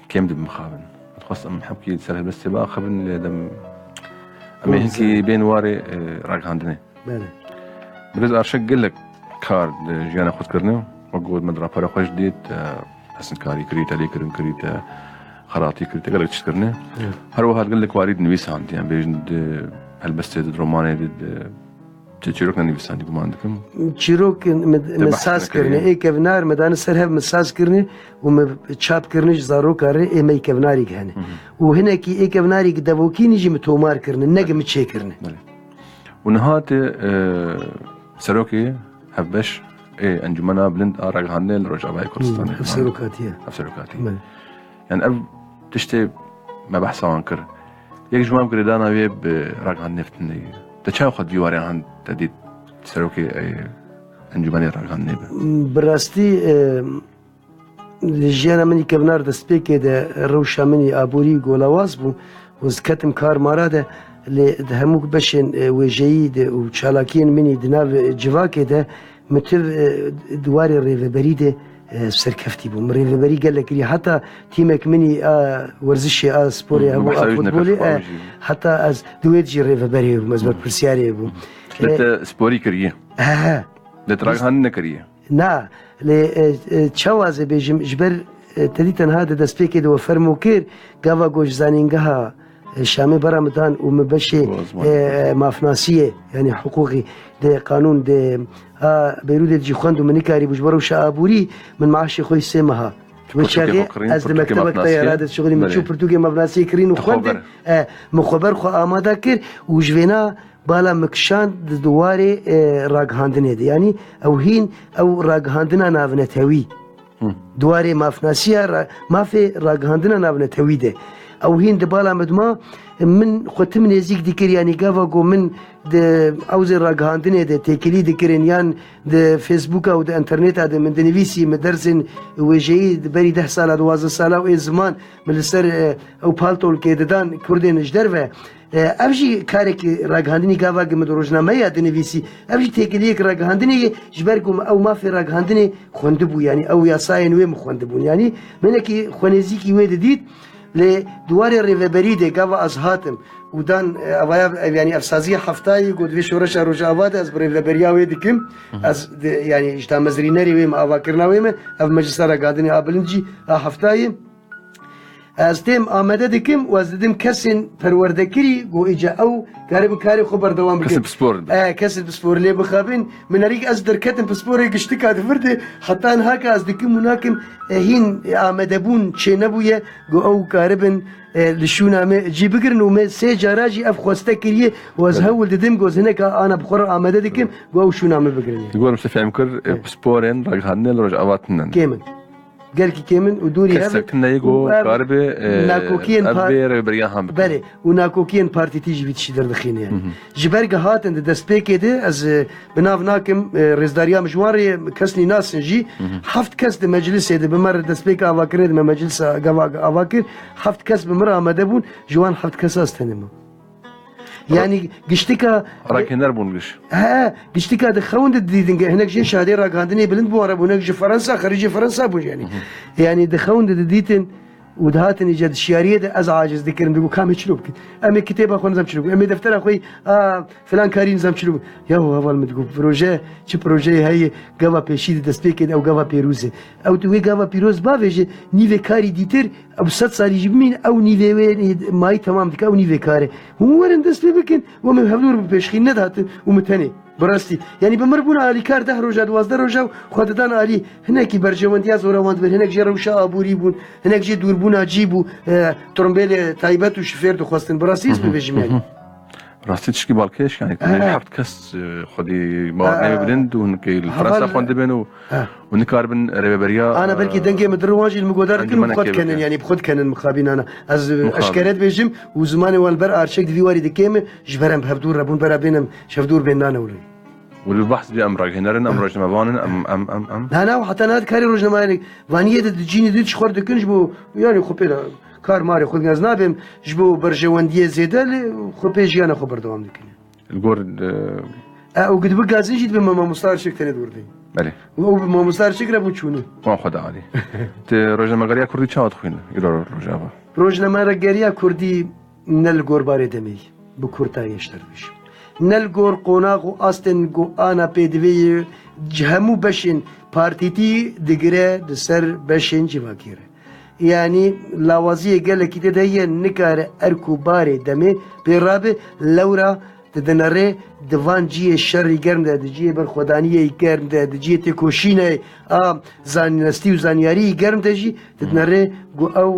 kêm dibin mixabin. Dixwest em hemkî ser helbestê biaxivin, lê dem em ê Doğru hinkî zaten. Bên warê, e, ragihandinê. Belê. Birêz Arşek gelek kar di jiyana xwe kirine. Wek got me di rapora xwe jî dît, e, pesndkarî kirî te, lêkirin kirî te, xelatî kirî te, gelek tişt kirine. Evet. Her wiha gelek warî di nivîsandî, em bêjin di helbestê de, di romanê de, di Ti çîrok nenivîsandî, guman dikim. Çîrok min, Te min behs saz nekiriye. Kirine, ê kevnar me dane ser hev min saz kirine û min çap kirine ji zaroka re ê me yê kevnarî hene. Hı hı. Û hinekî ê kevnarî devokînî jî min tomar kirine, ne ki min çêkirine. Belê. Û niha ti, e, serokê hevbeş ê Encûmena Bilind a Ragihandinê li Rojavayê Kurdistanê. Hı, hevserokatî ye. Hevserokatî. Belê. Yani ev tiştê me behsa wan kir. Yek ji wan girêdana wê bi ragihandinê ve tune ye. Te çawa xwe di vî warê han te dît serokê, e, encûmenê ragihandinê be? Bi rastî, e, li jiyana min î kevnar destpêkê de rewşa min î aborî golawaz bû û ez ketim kar mara de, lê di hemû beşên, e, wêjeyî de û çalakiyên min î di nav, e, civakê de Min tu, e, di warê rêveberî de, e, serkeftî bûm. Min rêveberî gelek kiriye. Heta tîmek min î a werzişê, a sporê Hı, hebû, a behsa wî jî futbolê, neke, e, jî. Heta ez di wê de jî rêveberê bûm, ez Hı. berpirsiyarê bûm. Lê E, te sporî kiriye? He, he. Lê te ragihandin nekiriye? Na, lê, e, e, çawa ez ê bêjim, ji ber, e, te dî tenha di destpêkê de we fermo kir, gava ku ji zanîngeha Şamê bera min dan û min beşê, Bo ziman. e, mafnasiyê, yanî hiqûqî de qanûn de, a, Beyrûdê de jî xwend û min nikarîbû ji bo rewşa aborî, min maaşê xwe yî sê meha. Wê çaxê ez di mektebek teyara de şixulî min çû pirtûkê mafnasiyê kirîn û xwendin. E, min xwe ber xwe amada kir û ji vêna bala min kişand di warê, e, ragihandinê de. Yanî ew hîn ew ragihandina navnetewî. Hı. Di warê mafnasiya ra-, mafê ragihandina navnetewî de. Ew hîn di bala min dima, min xwe tim nêzîk dikir, yanî gava ku min di ewzê ragihandinê de têkilî dikirin, yan di Facebooka û di interneta de min dinivîsî, min dersên wêjeyî di berî deh sala, duwazdeh sala û ê ziman min li ser, e, ew paltolkê didan Kurdên ji derve. E, ev jî karekî ragihandinî gava ku min di rojnameya dinivîsî. Ev jî têkiliyek ragihandinê ye, ji ber ku ew mafê ragihandinê xwendibû, yanî ew yasayên wê min xwendibûn. Yanî minekî xwenêzîkî wê didît, lê di warê rêveberî de gava ez hatim û dan, e, avaya, ev, yanî ev saziya heftayê got vê şoreşa Rojava de ez bi rêveberiya wê dikim. Hı hı. Ez di, yanî ji tamezrînerê wê me, avakirina wê me, ev meclisa ragihandinê a bilind jî a heftayê. Ez têm amade dikim û ez didim kesên perwerdekirî ku îca ew karibin karê xwe berdewam bikin. Kesên pispor. E, kesên pispor lê bixabin. Min herîk ez derketim pisporê giştika di vir de heta niha ke ez dikim û nakim, e, hîn amadebûn çênebûye ku ew karibin, e, li şûna me cî bigirin û me sê cara jî ev xweste kiriye û ez Belê. Hewl didim ku ez hineka ana bi xwe re amade dikim ku ew şûna me bigirin. Ji gor min fêm kir, e, Evet. pisporên ragihandinê li Rojava tune ne. Kêm in. Gelkî kêm in û dûrî hev in. Kesek tune ye ku û ev karibe, e, nakokiyên ev par-, bê rêveberiya han bike. Belê, û nakokiyên partîtî jî vî tiştî derdixîne yani. Hı hı. Ji ber ku hatin di destpêkê de ez, e, bi nav nakim, e, rêzdariya min ji wan re kes nînasin jî. Hı hı. Heft kes di meclisê de bi me re destpêka avakirinê de me meclisa gava ava kir. Heft kes bi min re amade bûn. Ji wan heft kesa ez tenê me. Yani giştika Ragihener bûn giş. He, giştika di xewn de didîtin, hinek jê şahidê ragihandinê bilind bû, ara bû, hinek ji Fransa, xerîcê Fransa bûn yani. Hı hı. Yani di xewn de didîtin û dihatin îca di şiyariyê de ez aciz dikirim, digo, "Ka em ê çilo bikin? Em ê kitêba xwe nizam çilo bikin? Em ê deftera xwe, a, filan karî nizam çilo bikin?" Ya heval min digo, "Proje, çi projeyê heye, gava pêşî di destpêkê de ew gava pêrûz e." Ew tu wê gava pîroz bavêje, nîvê karî dîtir, ew sed salî jî bimîn, ew nîvê wê mayî temam dike, ew nîvê kar e. Hûn werin dest pê bikin, we min hevdûr bi pêşxîn nedatin û min tenê. Bi rastî. Yanî bi mir bûna alîkar deh roja, duwazdeh roja û xwe didan alî. Hinekî berjewendiya zorewan dibir, hinek jê rewşa aborî bûn, hinek jê dûrbûna cî bû, e, trombêlê taybet û şifêr dixwestin. Bi rastî ez Hı hı, bibêjim hı yanî. Hı. Rastî tişkî balkêş, yani, Ha. heft kes, e, xwedî bawernameyê Ha. bilind û hinkê li Heval Fransa xwendibin û, Ha. û nikaribin rêveberiya, Ana belkî e, dengê min dir wan jî li min godar dikin û bi encûmena xwe kêbike. dikenin, yani bi xwe dikenin mixabînana. Ez, e, Mixabin. eşkere dibêjim û zimanê wan li ber arşek di vî warî dikêm, ji ber em bi hevdûr re bûn, bera bên em ji hevdûr bên nane wilo. Û li behs bê em ragihenerin, em rojnamevan in, em, em, em, em. Na, na, heta niha dikarî rojnamevanê vaniyê de di cînî din ji xwe dikin ji bo, yani xwe pê re kar marê xwe dikin. Ez nabêm ji bo berjewendiyê zêde, lê xwe pê jiyana xwe berdewam dikin. Li gor, e, E, û gidibî gazin jî dibe me mamosta Arşik tenê dûr bê. Belê. Û ew bi mamosta Arşik re bû çûnû. Wan xwe da alî. Ti rojnamegeriya kurdî çawa dixwîne? Îro rojava. Rojnamegeriya kurdî ne li gor barê demê ye, bi kurtayê ji te re dibêjim. Ne li gor qonax û astên ku ana pê divê ye, ji hemû beşên partîtî digire di ser beşên civakî re. Yanî lawaziyê gelekî tê de heye, nikare erk û barê demê pê rabe, lewra Di dinerê di van cihê şerî germ de, di cihê berxwedaniyê germ de, di cihê têkoşînê a zanistî û zanyarî germ de jî di dinerê ku ew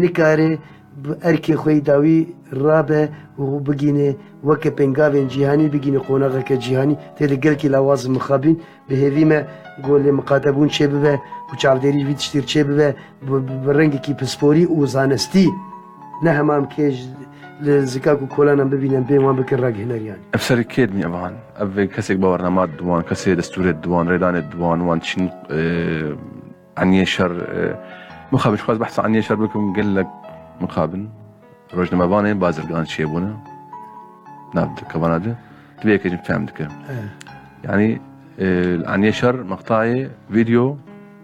nikare bi erkê xwe yî dawî rabe û bigîne weke pêngavên cîhanî, bigîne qonaxeke cîhanî. Tê de gelkî lawaz mixabin. Bi hêvî me ku lê miqatebûn çêbibe û çavdêrî ji vî tiştî çêbibe, bi, bi, bi rengekî pisporî û zanistî, ne hema em kê ji, li zikak û kolanan bibînin, bê wan bikin ragihneriyan. Ev serî kê dimî ev han? Ev vê kesek bawernama diwan, kesê destûrê diwan, rêdanê diwan, wan çin, e, eniyê şer, e, mixabin, ji xwe ez behsa eniyê şer bikim, gelek mixabin. Rojnamevanê bazirgan çêbûne nav di kevana de. Divê yekê jin fehm dike. Evet. Yani, e, li aniyê şer meqtayê video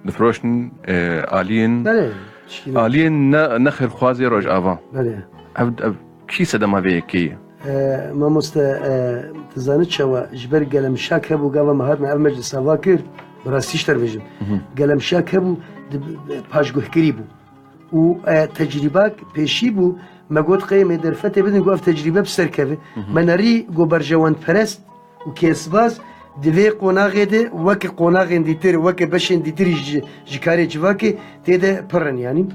difiroşin, e, aliyên, Belê, tişkî ne. aliyên ne, ne xêrxwazê Rojava. Belê. Ev, ev kî sedema vê yekê ye? E, mamoste, e, tu zanî çawa ji ber gelemşak hebû gava me hatine ev meclis ava kir, bi rastî ji te re bêjim. Hı hı. Gelemşak hebû, di, paşguhkirî bû. Û, e, tecrîbak pêşî bû, me got, qey em ê derfetê bidin ku ev tecrîbe bi ser keve. Hı hı. Me nerî ku berjewendperest û kêsbaz di vê qonaxê de weke qonaxên dîtir, weke beşên dîtirî ji, ji karê civakê tê de pir in, yanî.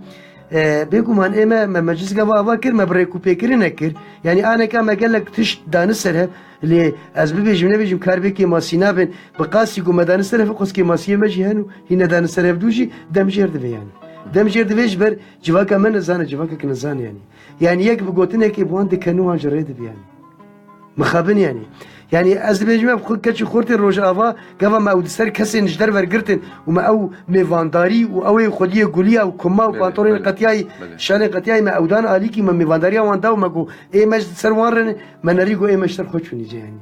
E, bêguman ê me, me meclis gava ava kir, me bi rêkûpêkirin nekir. Yanî aneka me gelek tişt dane ser hev. Lê ez bibêjim, nebêjim, kar bê kêmasî nabin. Bi qasî ku me dane ser hev, qas kêmasiyê me jî hene û hîn nedane ser hev dû jî dem jêr divê yani. Dem jêr divê ji ber civaka me nizane, civakek nizane yani. Yani yek bi gotinekê bi wan dikene wan ji rê dibe yani. Mixabin yani. Yani ez dibêjim ev xwe keç û xortê Rojava, gava me ew di ser kesên ji derve girtin û me ew mêvandarî û ew ê xwediyê guliya û kuma û Belê, pantorên belê, qetiyayî, belê. şalên qetiyayî me ew dan alîkî me mêvandariya wan da û me got, ê me ji ser wan re ne, me nerî got, ê me ji ser xwe çûnî cê yani.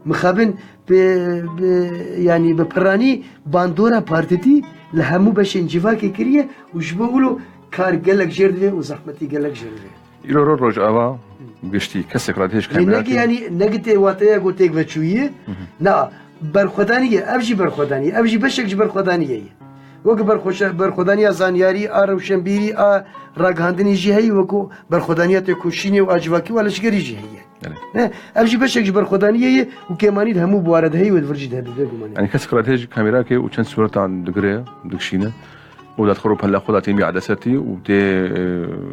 Mixabin bi, bi, yanî bi piranî bandora partîtî li hemû beşên civakê kiriye û ji bo wilo kar gelek jêr divê û zehmetî gelek jêr divê. Îro ro Rojava giştî kesek radihêj Lê kamera nekî ke. yanî negitê wateya ku têk veçûyî, Hı hı. na, berxwedanî ye, ev jî berxwedanî ye, ev jî beşek ji berxwedaniyê ye. Wek berxweşe-, berxwedaniya zanyarî, a rewşenbîrî, a ragihandinî jî heyî, wek berxwedaniya têkoşînê û a civakî û a leşgerî jî heye. Belê. Ne, ev jî beşek ji berxwedaniyê ye û kêmanî di hemû buware de heye û di vir jî de hebe, bêguman e. Yani kesek radihêj kamerake û çend sûretan digire, dikişîne. û dadxwer û pella xwe datîn bî edesetî û tê,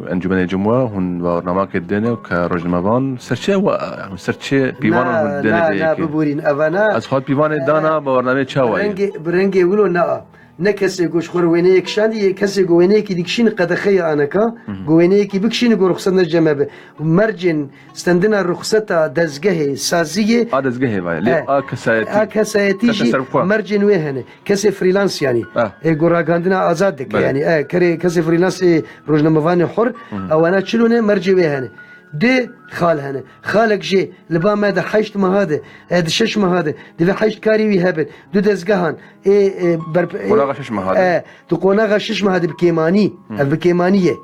e, encûmenê cumwa hûn bawernamakê didêne ke rojnamevan serçe wa, serçe pîvanan Na, hûn didêne na, vê na, yekê. Biborîn, eva na. Ez xwat pîvanê E, dana bawernamê çawa ye? Rengê, bi rengê wilo na. Ne kesê ku ji xwe re wêneyê kişandî, yê kesê ku wêneyekî dikişîne qedexeyê aneka, ku wêneyekî bikişîne ku ruxset ne ji cem me be. Mercên stendina ruxseta dezgehê saziyê, A dezgehê vayê. Lê Eh, a kesayetî. a kesayetî Kese jî ser xwe. mercên wê hene. Kesê freelance yanî. Ah. E, ku ragihandina azad dike. Belê. Yanî, e, kerê, kesê freelance ê rojnamevanê hur, ewana çilo ne mercê wê hene. Dê xal hene. Xalek jê li ba me de heşt meha de, e, di şeş meha de, divê heşt karî wî hebin. Du dezgehan, ê, e, berp-, ê, Qonaxa şeş meha de. e, di qonaxa şeş meha de bi kêmanî. Ev bi kêmanî ye.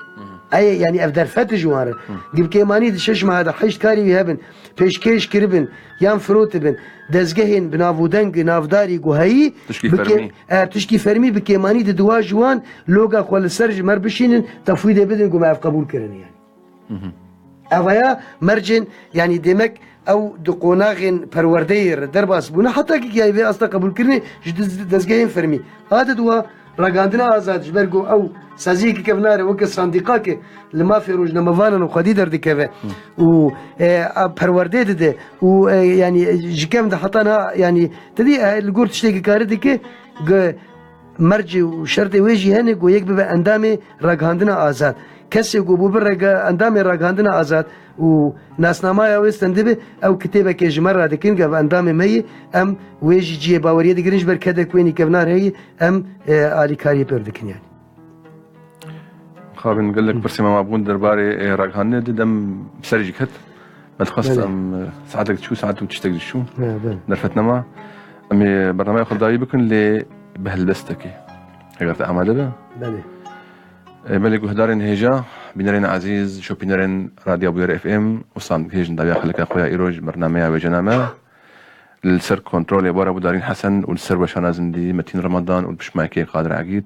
Ey, yanî ev derfet ji wan re. Di bi kêmanî di şeş meha de heşt karî wî hebin. Pêşkêş kiribin, yan firotibin. Dezgehên bi navûdeng, navdarî, guheyî, Tişkî bi kê-, fermî. e, tişkî fermî bi kêmanî di diwa ji wan loga xwe li ser ji me re bişînin, tefwîdê bidin ku me ev qebûl kirin yani. Evaya mercên, yanî demek ew di qonaxên perwerdeyê re derbas bûne, heta ki giyayî vê asta qebûlkirinê ji diz-, dezgehên fermî. A di dua ragihandina azad ji ber ku ew saziyeke kevnar e, weke sandîqake li mafê rojnamevanan û xwedî derdikeve û, e, a perwerdê dide û, e, yanî ji kevn de heta niha, yanî te dî, e, li gor tiştekî kare dike, ge-, Mercê û şertê wê jî hene ku yek bibe endamê ragihandina azad. Kesê ku bû bi rega-, endamê ragihandina azad û nasnamaya wê stendibe, ew kitêbeke ji me radikin, ev endamê me ye, em wê jî cihê baweriyê digirin, ji ber kedek wênî kevnar heye, em, e, alîkariyê pêr dikin yani. Xabin gelek pirsê me mabûn derbarê, e, ragihandinê de dem ser jî ket. Me dixwest Belê. em, e, saetek çû, saet û tiştek diçû. Ya, belê. Derfet nema. Em ê bernameya xwe dawî bikin lê bi helbestekê. Eger te amade be. Belê. E, belê guhdarên hêja, bînerên ezîz, şopînerên Radya Bûyer F M, wisa em dihêjin dawiya xeleka xwe ya îro ji bernameya wêjena me. Li ser kontrolê Bara Bûdarîn Hesen û li ser weşana zindî Metîn Remadan û li piştmayekê Qadir Egîd.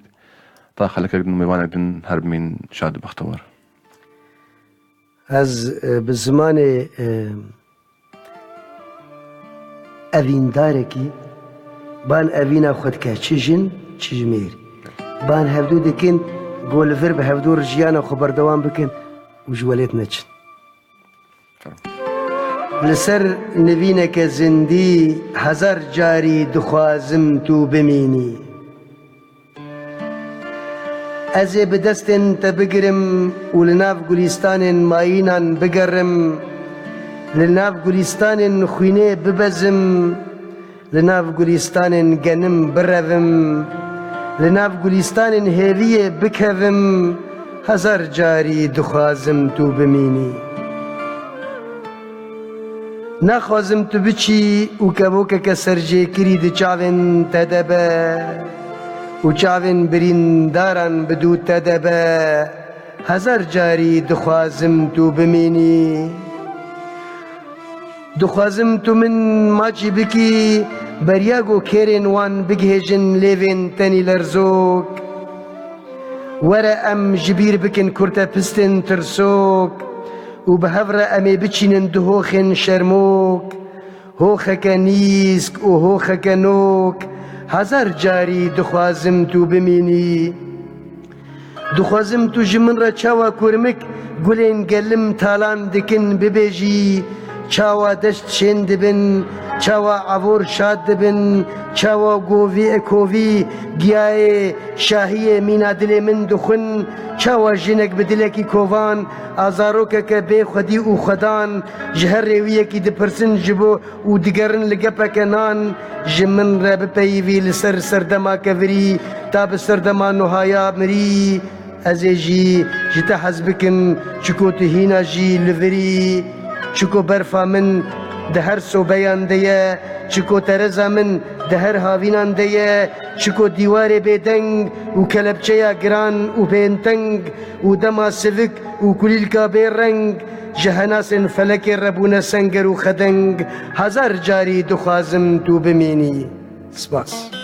Ta xelekek din û mêvanek din her bimîn şad û bextewar. Ez, e, bi zimanê, e, evîndarekî ban evîna xwe dike, çi jin, çi ji mêr. Ban hevdû dikin, ku li vir bi hevdû re jiyana xwe berdewam bikin û ji welêt neçin. Li ser nivîneke zindî hezar carî dixwazim tu bimînî. Ez ê bi destên te bigirim û li nav gulîstanên mayînan bigerim, li nav gulîstanên xwînê bibezim, li nav gulîstanên genim birevim, li nav gulîstanên hêviyê bikevim, hezar carî dixwazim tu bimînî. Naxwazim tu biçî û kevokeke serjêkirî di çavên te de be û çavên birîndaran bi dû te de be. Hezar carî dixwazim tu bimînî. Dixwazim tu min maçî bikî, beriya ku kêrên wan bigihêjin lêvên tenî lerzok. Were em ji bîr bikin kurtepistên tirsok û bi hev re em ê biçînin du hoxên şermok, hoxeke nîsk û hoxeke nok, hezar carî dixwazim tu bimînî. Dixwazim tu ji min re çawa kurmik gulên gelim talan dikin bibêjî, çawa deşt şên dibin, çawa evor şad dibin, çawa govî, kovî giyayê şahiyê mîna dilê min dixwin, çawa jinek bi dilekî kovan, a zarokeke bê xwedî û xwedan ji her rêwiyekî dipirsin ji bo û digerin li gepeke nan ji min re bipeyivî li ser serdema kevirî ta bi serdema nuhaya mirî. Ez ê jî ji te hez bikim, çiko tu hîna jî li vir î. Çiko berfa min di her sobeyan de ye, çiko tereza min di her havînan de ye, çiko dîwarê bêdeng û kelepçeya giran û bênteng û dema sivik û kulîlka bêreng ji henasên felekê re bûne senger û xedeng, hezar carî dixwazim tu bimînî. Spas.